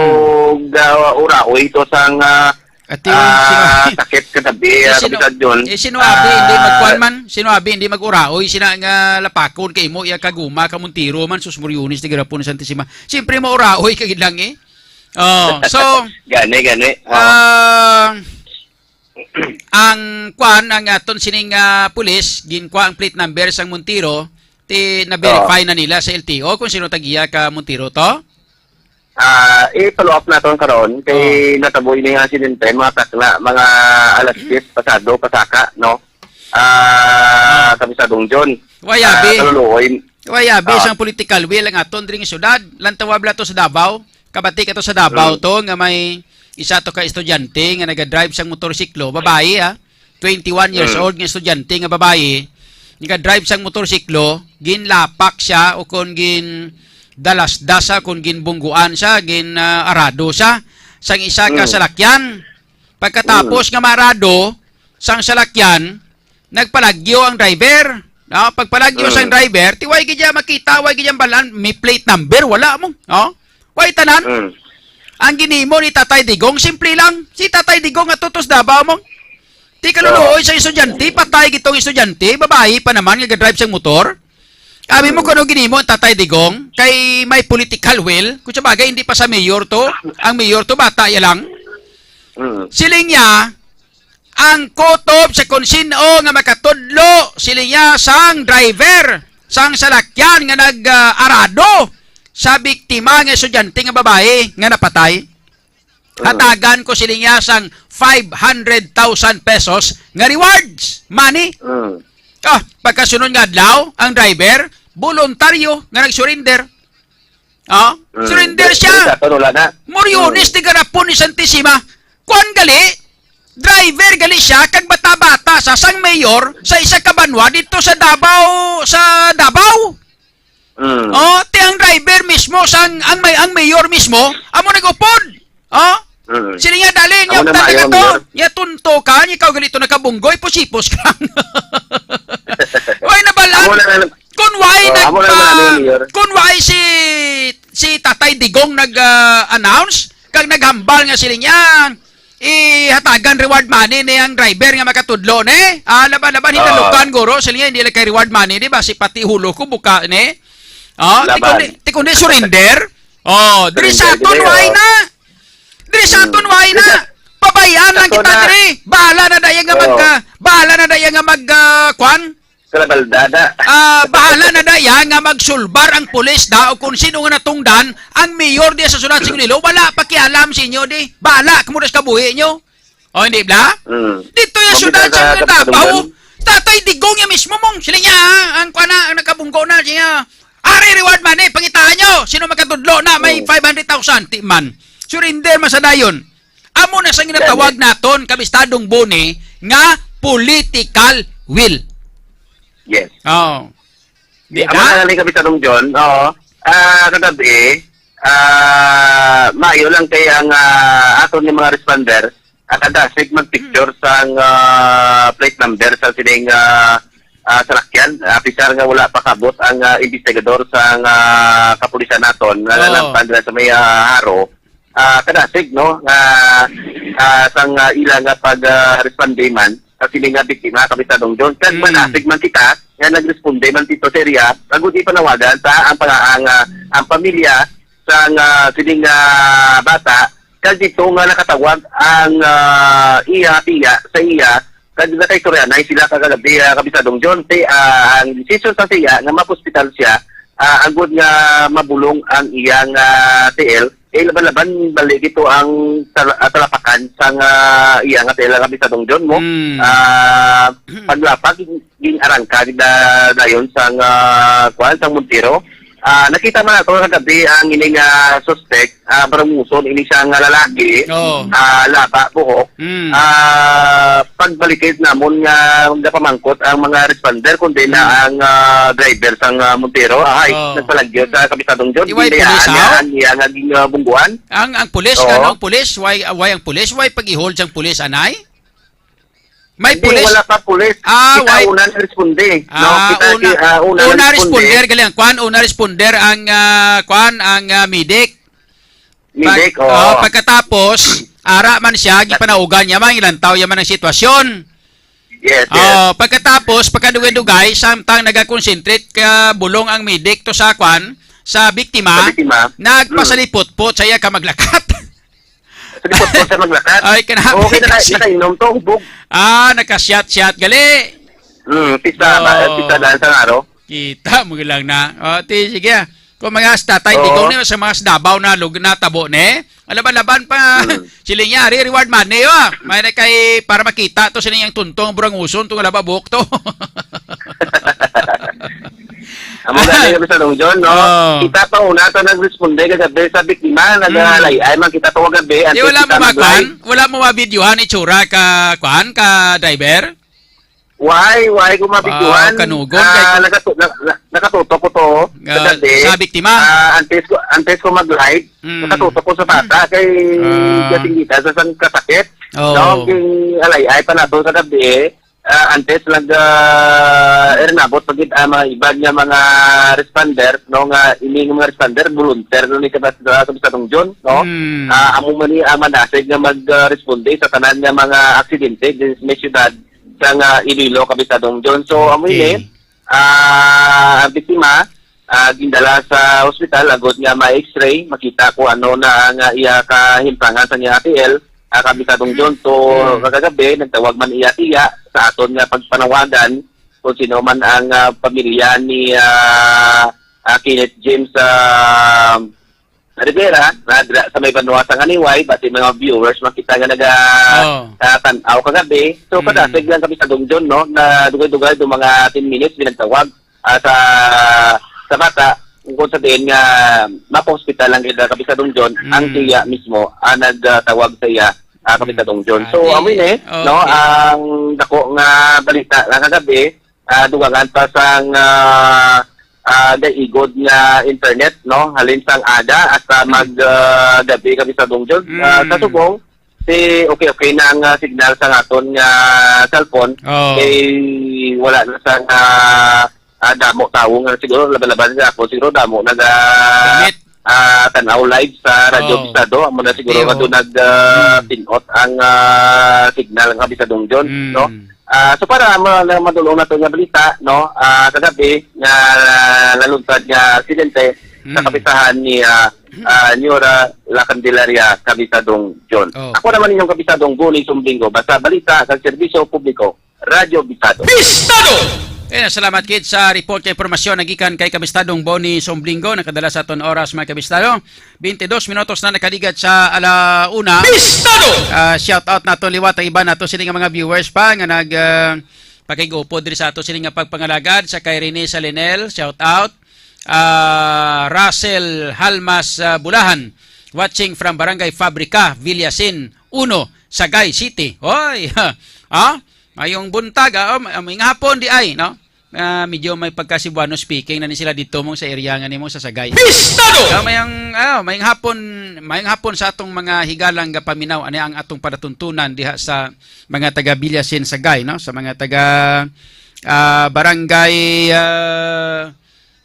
Hmm. ga-, uraoy ito sang, ah, Ati, ah, sino-, sakit katabi, eh, ah, sino-, Kapitan John. eh, sino abi, hindi Ah, magkuan man? Sino abi, hindi mag-uraoy, sina nga lapakon kay imo, iya kaguma, ka Montero man, sus, Moriones, di garapon, Santa Sima. Siyempre, mauraoy ka gid lang, eh. Oh, so, Gani, gani. Oh. ah, Ang kwan, ang aton sining, ah, pulis, ginkuha ang plate number sang Montero, ti na-verify Oo. na nila sa L T O kung sino tag-iya ka Montero to? Ah, i-follow up naton karon kay Oo. natabo ini nga aksidente, mga takna, mga alas diyes pasado, pasaka, no? Ah, Oo. Kapisadong John. Why, Ah, abi? Kaluluoy. Why, abi, Ah. sang political will ang aton diri nga syudad? Lantawa bala to sa Davao? Kabati ka to sa Davao Mm. to nga may isa to ka estudyante nga naga-drive sang motorsiklo, babayi, ha? Twenty-one years Mm. old nga estudyante nga babayi, naga-drive sang motorsiklo, ginlapak siya o kon gindalasdas siya, kon ginbungguan siya, gin, ah, arado siya sang isa ka Mm. salakyan. Pagkatapos Mm. nga maarado sang salakyan, nagpalagyo ang driver. No? Pagpalagyo Mm. sang driver, ti way gid niya makita, way gid niya balaan, may plate number, wala mo. No? Way tanan. Mm. Ang ginimo ni Tatay Digong, simple lang. Si Tatay Digong nga tutos Davao mo. Ti kaluluoy Oo. sa estudyante, patay gitong estudyante, babayi pa naman nga ga-drive sang motor. Abi mo Mm. kung ano ginimo ang Tatay Digong, kay may political will. Kung sa bagay, hindi pa sa mayor to. Ang mayor to, bata ya lang. Mm. Siling niya, ang kutob sa kung sino nga makatudlo, siling niya, sang driver, sang salakyan nga nag-arado sa biktima nga estudyante nga babae nga napatay. Mm. Hatagan ko, siling niya, sang five hundred thousand pesos nga rewards money. Mm. Ah, pagkasunod nga adlaw, ang driver, voluntaryo nga nag-surrender. Ah, Mm. surrender siya. Sa aton, wala na. Moriones Mm. di garapon ni Santisima. Kuan gali, driver gali siya, kag bata-bata sa sang mayor sa isa ka banwa dito sa Davao, sa Davao. Mm. Oh, ti ang driver mismo, sang, ang may, ang mayor mismo, amo nag-upod. Oh? Mm. Sila nga, dali, Amo niya, na tanda maayo ka ang to. Mayor. Niya, tunto ka, niya, ikaw gali to nakabunggoy, pusipos ka. Way na balaan. Amo na lang. Kung way Oh, nag-, amo na lang, ano, Mayor? Kung way si, si Tatay Digong nag, ah, announce, kag naghambal nga sila niya, ihatagan reward money ni ang driver nga makatudlo ni. Ah, laban-laban, Oo. hinalukan, guro, sila niya, hindi lang kay reward money, di ba? Si pati hulo ko, buka ni. Oh, Laban. tikundi, tikundi surrender. Oh, diri sa Surrender, aton, diri, way oh. na. Diri sa Hmm. aton, way na. Diri sa Pabayaan lang Sa kita aton na. diri. Bahala na daya nga mag, Oo. ah, bahala na daya nga mag, ah, kwan? Kalabaldada. Ah, bahala na daya nga magsulbar ang pulis da o kung sino nga natungdan ang mayor diya sa Sunat Sigulilo. Wala pakialam sa inyo di. Bahala kamo sa kabuhi nyo. O, hindi bla? Mm. Dito yung Mabida syudad sa sa Davao, Kapisadungan. Tatay Digong niya mismo mong, sila niya, ah, ang kwana, ang nakabunggo na, siya, "Ari, reward money, pangitaan nyo, sino makatudlo na may Mm. five hundred thousand, ti man. Surrender man sa dayon." Amo na sa ginatawag Yan, eh. naton, kabistadong Boni, nga political will. Yes. Oh. Di Di amo ba? na lang, Kapisadong John, oo. Ah, kagabi, ah, maayo lang kay ang, ah, aton ni mga responder, ah, kadasig mag-picture Hmm. sang, ah, plate number sa sining, ah, ah, salakyan. Ah, pisar nga wala pa kabot ang, ah, investigador sang, ah, kapulisan naton nga Oo. nalampan dira sa may, ah, Haro. Ah, kadasig, no, nga, ah, sang, ah, ila nga pag, ah, responde man sa sini nga biktima, Kapisadong John. Kag Mm. madasig man kita nga nagresponde man dito sa area, agud ipanawagan sa ang panga-, ang, ah, ang pamilya sang, ah, sining, ah, bata, kag dito nga nakatawag ang, ah, iya, tiya, sa iya, kag nakaistorya na sila kagagabi, ah, Kapisadong John, ti, ah, ang decision sa siya nga mapospital siya, ah, agud nga mabulong ang iyang, ah, T L, eh, laban-laban balik ito ang tal-, ah, talapakan sang, ah, iya nga T L, Kapisadong John mo. Mm. Ah, paglapak, ging-, ging-arangka gid na dayon sang, ah, kuwan, sang Montero. Ah, nakita man nato kagabi ang ining, ah, suspect, ah, barunguson ini siya nga lalaki, Oo. ah, lapa, buhok. Mm. Ah, pagbalikid namon nga gapamangkot ang mga responder, kundi na Mm. ang, ah, driver sang, ah, Montero. Ay, Oo. nagpalagyo sa Kapisadong John. Di way Hindi pulis, niya, ah? niya nga ging, ah, bungguan. Ang, ang pulis, Oo. ano ang pulis? Why, why ang pulis? Why pag-i-hold sang pulis, anay? May Hindi, pulis? wala pa pulis. Ah, Kita why? una na responde. No, Ah, kita una, si, ah, una una na responde. responder, galing. Kwan, una responder ang, ah, kwan, ang, ah, medic. Medic, Pag, oo. oh, pagkatapos, ara man siya, gipanaugan niya man, ilantaw niya man ang sitwasyon. Yes, yes. Oh, pagkatapos, pagkadugay-dugay, samtang nagakonsentrate ka bulong ang medic to sa kwan, sa biktima, Sa biktima. nagpasalipot-pot sa iya ka maglakat. Pwede po sa maglakat. Ay, kanami Oo, kaya naka-, kasi. Nakainom to, hubog. Ah, naka-shot-shot, gali. Hmm, pista ba? Oo. Pista daan sa araw. Kita mo lang na. O, ti, sige. Kung mga hasta, tayo, Oo. Ikaw na sa mga sdabaw na lug-, natabo, ne? Alaban-laban pa. Hmm. Sila niya, ari, reward money, oh. May na kay, para makita to, sila yung tuntong, buranguson, tong alaba buhok to. Amo gani kami sa Long John, no? Oh. Kita pa una to nagresponde kagabi sa biktima, Mm. nag-alay-ay man kita to kagabi, Di, antes wala kita mo ba, nag-live. Kwan? Wala mo mabidyohan itsura ka, kwan, ka driver? Why? Why ko mabidyohan? Wow, kanugon Ah, kay nakatu-, na-, na-, nakatutok ko to Ah, kagabi. Sa biktima? Ah, antes ko, antes ko mag-live, Mm. nakatutok ko sa bata kay Ah. kasing kita sa sang kasakit. Oh. No, king alay-ay pa nato sa gabi, eh. Ah, antes nag, ah, erinabot pa gid ang mga iba nga mga responder, no, nga ini nga mga responder, volunteer, no, ni Kabas-, ah, Kabisatong John, no? Mm. Ah, amo man ni ang manasig nga mag, ah, responde sa tanan nga mga aksidente din sa may siyudad sa nga Iloilo, Kabisatong John. So, amo Okay. ini, ah, ang biktima, ah, gindala sa ospital agod nga ma-X-ray, makita ko ano na ang, ah, iya kahimtangan sa niya A T L, ah, Kabisatong John. So, Mm. kagagabi, nagtawag man iya tiya sa aton nga pagpanawagan kung sino man ang, ah, pamilya ni, ah, ah, Kenneth James, ah, Rivera, na dira sa may banwa sa Ganiway, basi mga viewers, makita nga naga, Oh. ah, tan-aw kagabi. So, Mm. padasig lang kami sa Dongjon, no, na dugay-dugay, do mga ten minutes, binagtawag, ah, sa, sa bata, kung sa diin nga mapahospital lang gid kami sa Dongjon, ang Mm. tiya mismo, ah, nagtawag sa iya, ah, kami sa Mm. Dongjon. So, Adi, amo ini, no, okay. ang dako nga balita nga kagabi, ah, dugangan pa sang, ah, ah, gaigod nga internet, no? Halin sang aga hasta Mm. mag, ah, gabi kami sa Dongjon. Ah, sa Mm. subong, si okay-okay na ang, ah, signal sa aton nga cellphone. Oh. Kay wala na sang, ah, ah, damo tawo nga siguro, laban-laban sa ako, siguro damo naga Gamit. ah, tan-aw live sa Radyo Oh. Bisado. Amo na siguro Ate, nga oh. doon nag, ah, Mm. pinot ang, ah, signal nga Bisadong John, Mm. no? Ah, so para ma-, na madulong nato nga balita, no? Ah, kagabi nga nalunsad nga aksidente sa Mm. kapisahan ni, ah, ah, Nyora La Candelaria, Kabisadong John. Oh. Ako naman inyong Kabisadong Guni Sumbingo, basta balita kag serbisyo publiko, Radyo Bisado. Bistado! Eh, salamat gid sa report kay impormasyon nagikan kay Kabistadong Bonnie Somblingo. Nakadala sa aton oras, mga kabistado. Twenty-dos minutos na nakaligat sa ala una. Bistado! Ah, shout out nato liwat ang iba nato sini nga mga viewers pa nga nag, ah, pakig-upod diri sa ato sini nga pagpangalagad. Sa kay Rene Salinel, shout out. Ah, Russell Halmas, ah, Bulahan, watching from Barangay Fabrica, Villasin uno, Sagay City. Hoy! Ha? Mayong buntag, ah, oh, may, may hapon di ay, no? Ah, medyo may pagka-Cebuano speaking na ni sila dito mong sa area nga nimo sa Sagay. Bistado! Ah, mayang, ah, mayang hapon, mayang hapon sa atong mga higalang nga paminaw, ani ang atong palatuntunan diha sa mga taga Villasin, Sagay, no? Sa mga taga, ah, barangay, ah,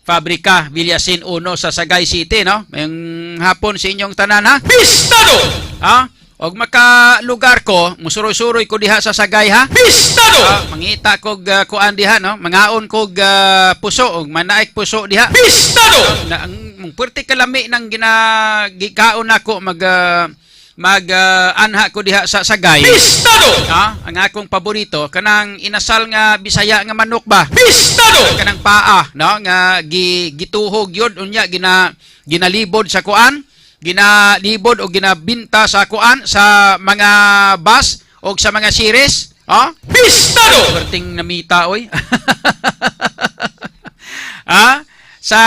Fabrica, Villasin uno sa Sagay City, no? Mayang hapon sa inyong tanan, ha? Bistado! Ha? Og makalugar ko, musuroy-suroy ko diha sa Sagay, ha? Bistado! Ah, mangita kog, ah, kuan diha, no? Mangaon kog, ah, puso, og manaik puso diha. Bistado! Na, ang, ang puwerte kalami ng gina-, gikaon nako mag, ah, mag, ah, anha ko diha sa Sagay. Bistado! Ah, ang akong paborito, kanang inasal nga Bisaya nga manok ba? Bistado! Kanang paa, no? Nga gi-, gituhog yun, unya gina-, ginalibod sa kuan, ginalibod o ginabinta sa kuan, sa mga bus o sa mga series, oh? Bistado! Perting namita, oy. Ah, sa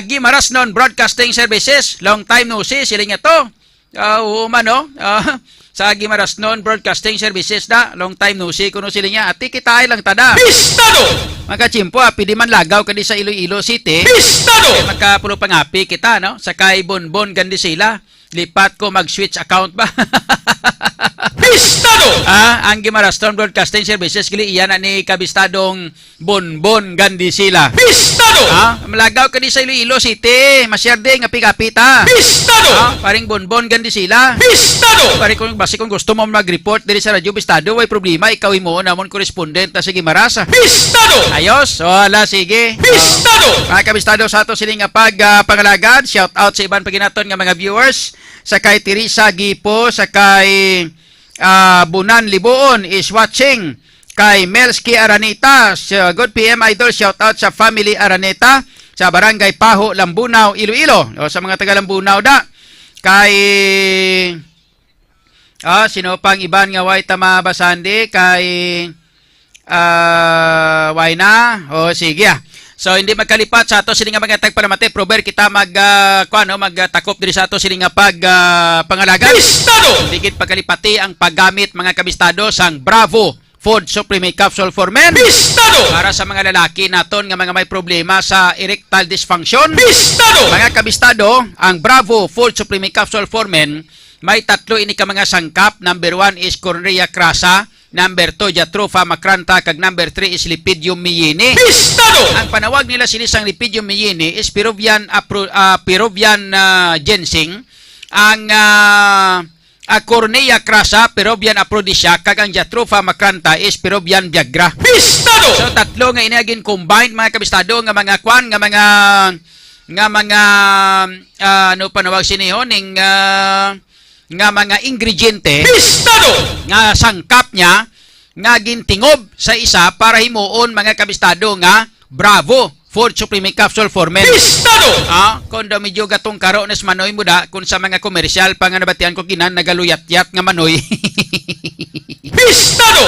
Guimaras non Broadcasting Services, long time no see, sila nga to. Ah, oo man, no? Ah, sa Guimaras non Broadcasting Services na, long time no see, kuno sila niya. Ati, kita ay lang tada. Bistado! Mga kachimpo, ah, pwede man lagaw ka di sa Iloilo City. Bistado! Eh, magkapulo pangapi kita, no? Sa kay Bonbon Gandisila, lipat ko mag-switch account ba? Pistado! Ah, ang Guimaras Storm Broadcasting Services, gali iya na ni Kabistadong Bonbon Gandisila. Pistado! Ah, malagaw ka di sa Iloilo City, masyerde nga pigapita. Pistado! Ah, paring Bonbon Gandisila. Pistado! Pare, kung basi kung gusto mo mag-report diri sa Radyo Pistado, way problema, ikaw himuon namon correspondent na sa Guimaras. Pistado! Ayos? O, ala, sige. Pistado! Ah, mga kabistado, sa ato sini nga pag, ah, pangalagad, shout out sa iban pa gid naton nga mga viewers, sa kay Teresa Gipo, sa kay, ah, Bunan Libuon is watching, kay Melski Araneta, sa good P M Idol, shout out sa family Araneta, sa Barangay Paho, Lambunao, Iloilo. O, sa mga taga Lambunao da, kay, ah, sino pang iban nga way ta mabasandi? Kay, ah, way na? O, sige, ah. So, hindi magkalipat sa ato sini nga mga tagpalamati. Prover kita mag, ah, kuwan, no? Magtakop diri sa ato sini nga pag, ah, pangalagad. Pistado! Hindi gid pagkalipati ang paggamit, mga kabistado, sang Bravo Food Supplement Capsule for Men. Pistado! Para sa mga lalaki naton nga mga may problema sa erectile dysfunction. Pistado! Mga kabistado, ang Bravo Food Supplement Capsule for Men, may tatlo ini ka mga sangkap. Number one is Cornea crassa, number two, Jatropha macrantha, kag number three is Lepidium meyini. Pistado! Ang panawag nila sini sang Lepidium meyini is Peruvian apro-, ah, Peruvian, ah, ginseng. Ang, ah, ah, Cornea crassa, Peruvian aphrodisiac, kag ang Jatropha macrantha is Peruvian Viagra. Pistado! So, tatlo nga ini gin-combine, mga kabistado, nga mga kwan, nga mga, nga mga, ah, ano panawag sini ho, ning, ah, nga mga ingrediente, Pistado! Nga sangkap niya, nga gintingob sa isa para himuon, mga kabistado, nga Bravo Food Supplement Capsule for Men. Pistado! Ah, kung daw medyo gatong karo na sa manoy mo da, kung sa mga komersyal pa nga nabatian ko, ginan nagaluyat-yat nga manoy. Pistado!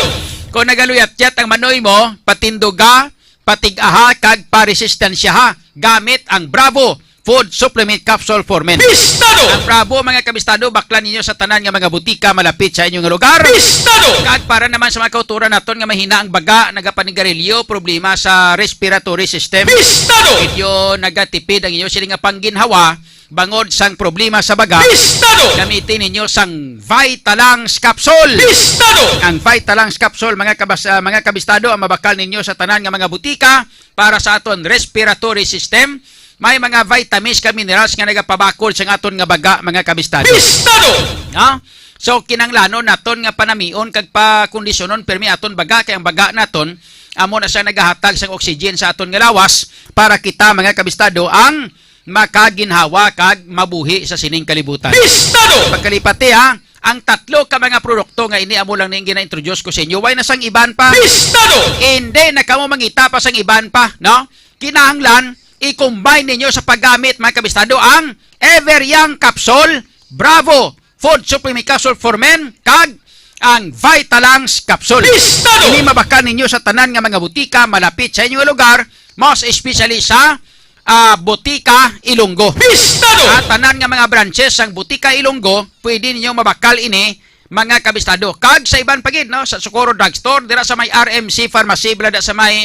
Kung nagaluyat-yat ang manoy mo, patinduga, patig-aha, kag paresistensya ha, gamit ang Bravo Food Supplement Capsule for Men. Pistado! Ang Bravo, mga kabistado, baklan ninyo sa tanan nga mga butika malapit sa inyong lugar. Pistado! Kag para naman sa mga kauturan naton nga mahina ang baga, nagapanigarilyo, problema sa respiratory system. Pistado! Medyo nagatipid ang inyo sini nga pangginhawa bangod sang problema sa baga. Pistado! Gamitin ninyo sang Vitalungs Capsule. Pistado! Ang Vitalungs Capsule, mga kabas-, ah, mga kabistado, ang mabakal ninyo sa tanan nga mga butika para sa aton respiratory system. May mga vitamins kag minerals nga nagapabakod sa aton nga baga, mga kabistado. Pistado! Ha? So, kinahanglanon naton nga panamion kag pakondisyonon pirmi aton baga, kay ang baga naton amo na siya nagahatag sang oxygen sa aton nga lawas para kita, mga kabistado, ang makaginhawa kag mabuhi sa sining kalibutan. Pistado! Pagkalipati, ha, ang tatlo ka mga produkto nga ini amo lang ning gina-introduce ko sa inyo. Way na sang iban pa. Pistado! Hindi na kamo mangita pa sang iban pa, no? Kinahanglan i-combine ninyo sa paggamit, mga kabistado, ang Ever Young Capsule, Bravo Food Supplement Capsule for Men, kag ang Vitalungs Capsule. Pistado! Ini mabakal ninyo sa tanan nga mga butika malapit sa inyong lugar, most especially sa, ah, Butika Ilonggo. Pistado! Sa tanan nga mga branches sang Butika Ilonggo, pwede ninyo mabakal ini, mga kabistado. Kag sa iban pa gid, no, sa Socorro Drugstore, dira sa may R M C Pharmacy, bala da sa may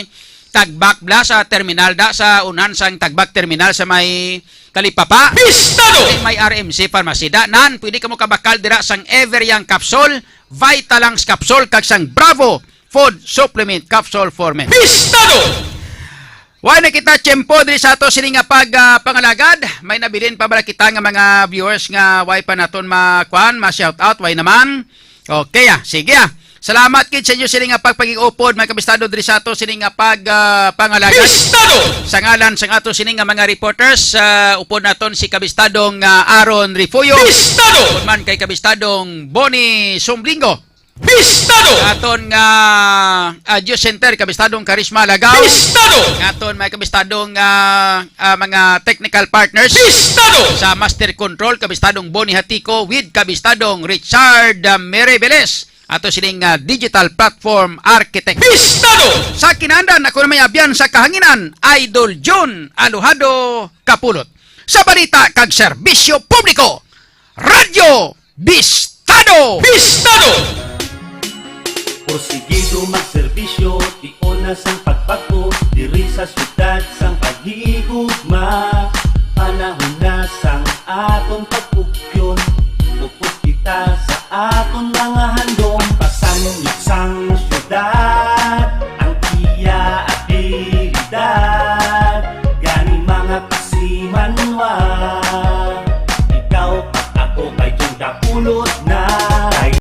Tagbak, bala sa terminal da, sa unahan sang Tagbak Terminal sa may Talipapa. Pistado! May R M C Pharmacy da. Nan, pwede kamo kabakal dira sang Ever Young Capsule, Vitalungs Capsule, kag sang Bravo Food Supplement Capsule for Men. Pistado! Way na kita tiyempo diri sa ato sini nga pag, ah, pangalagad. May nabilin pa bala kita nga mga viewers nga way pa naton ma-, kuan, ma-shout out, way naman. Okay, ah, sige, ah. Salamat gid sa inyo sini nga pagpakig-upod, mga kabistado, diri sa ato sini nga pag, ah, pangalagad. Pistado! Sa ngalan sang ato sini nga mga reporters, ah, upod naton si kabistadong, ah, Aaron Refugio. Pistado! Upod man kay kabistadong Bonnie Sumblingo. Pistado! Aton nga, ah, Diyos Center, kabistadong Karisma Lagaw. Pistado! Aton mga kabistadong, ah, ah, mga technical partners. Pistado! Sa Master Control, kabistadong Bonnie Hatiko with kabistadong Richard, ah, Merebeles. Ato sining, ah, digital platform architect. Pistado! Sa kinandan, ako na may abyan sa kahanginan, Idol Jun Alojado Kapulot. Sa balita kag serbisyo publiko, Radyo Bistado! Pistado! Porsigido magserbisyo, tion na sang pagbag-o, diri sa siyudad sang paghigugma. Panahon na sang atong pag-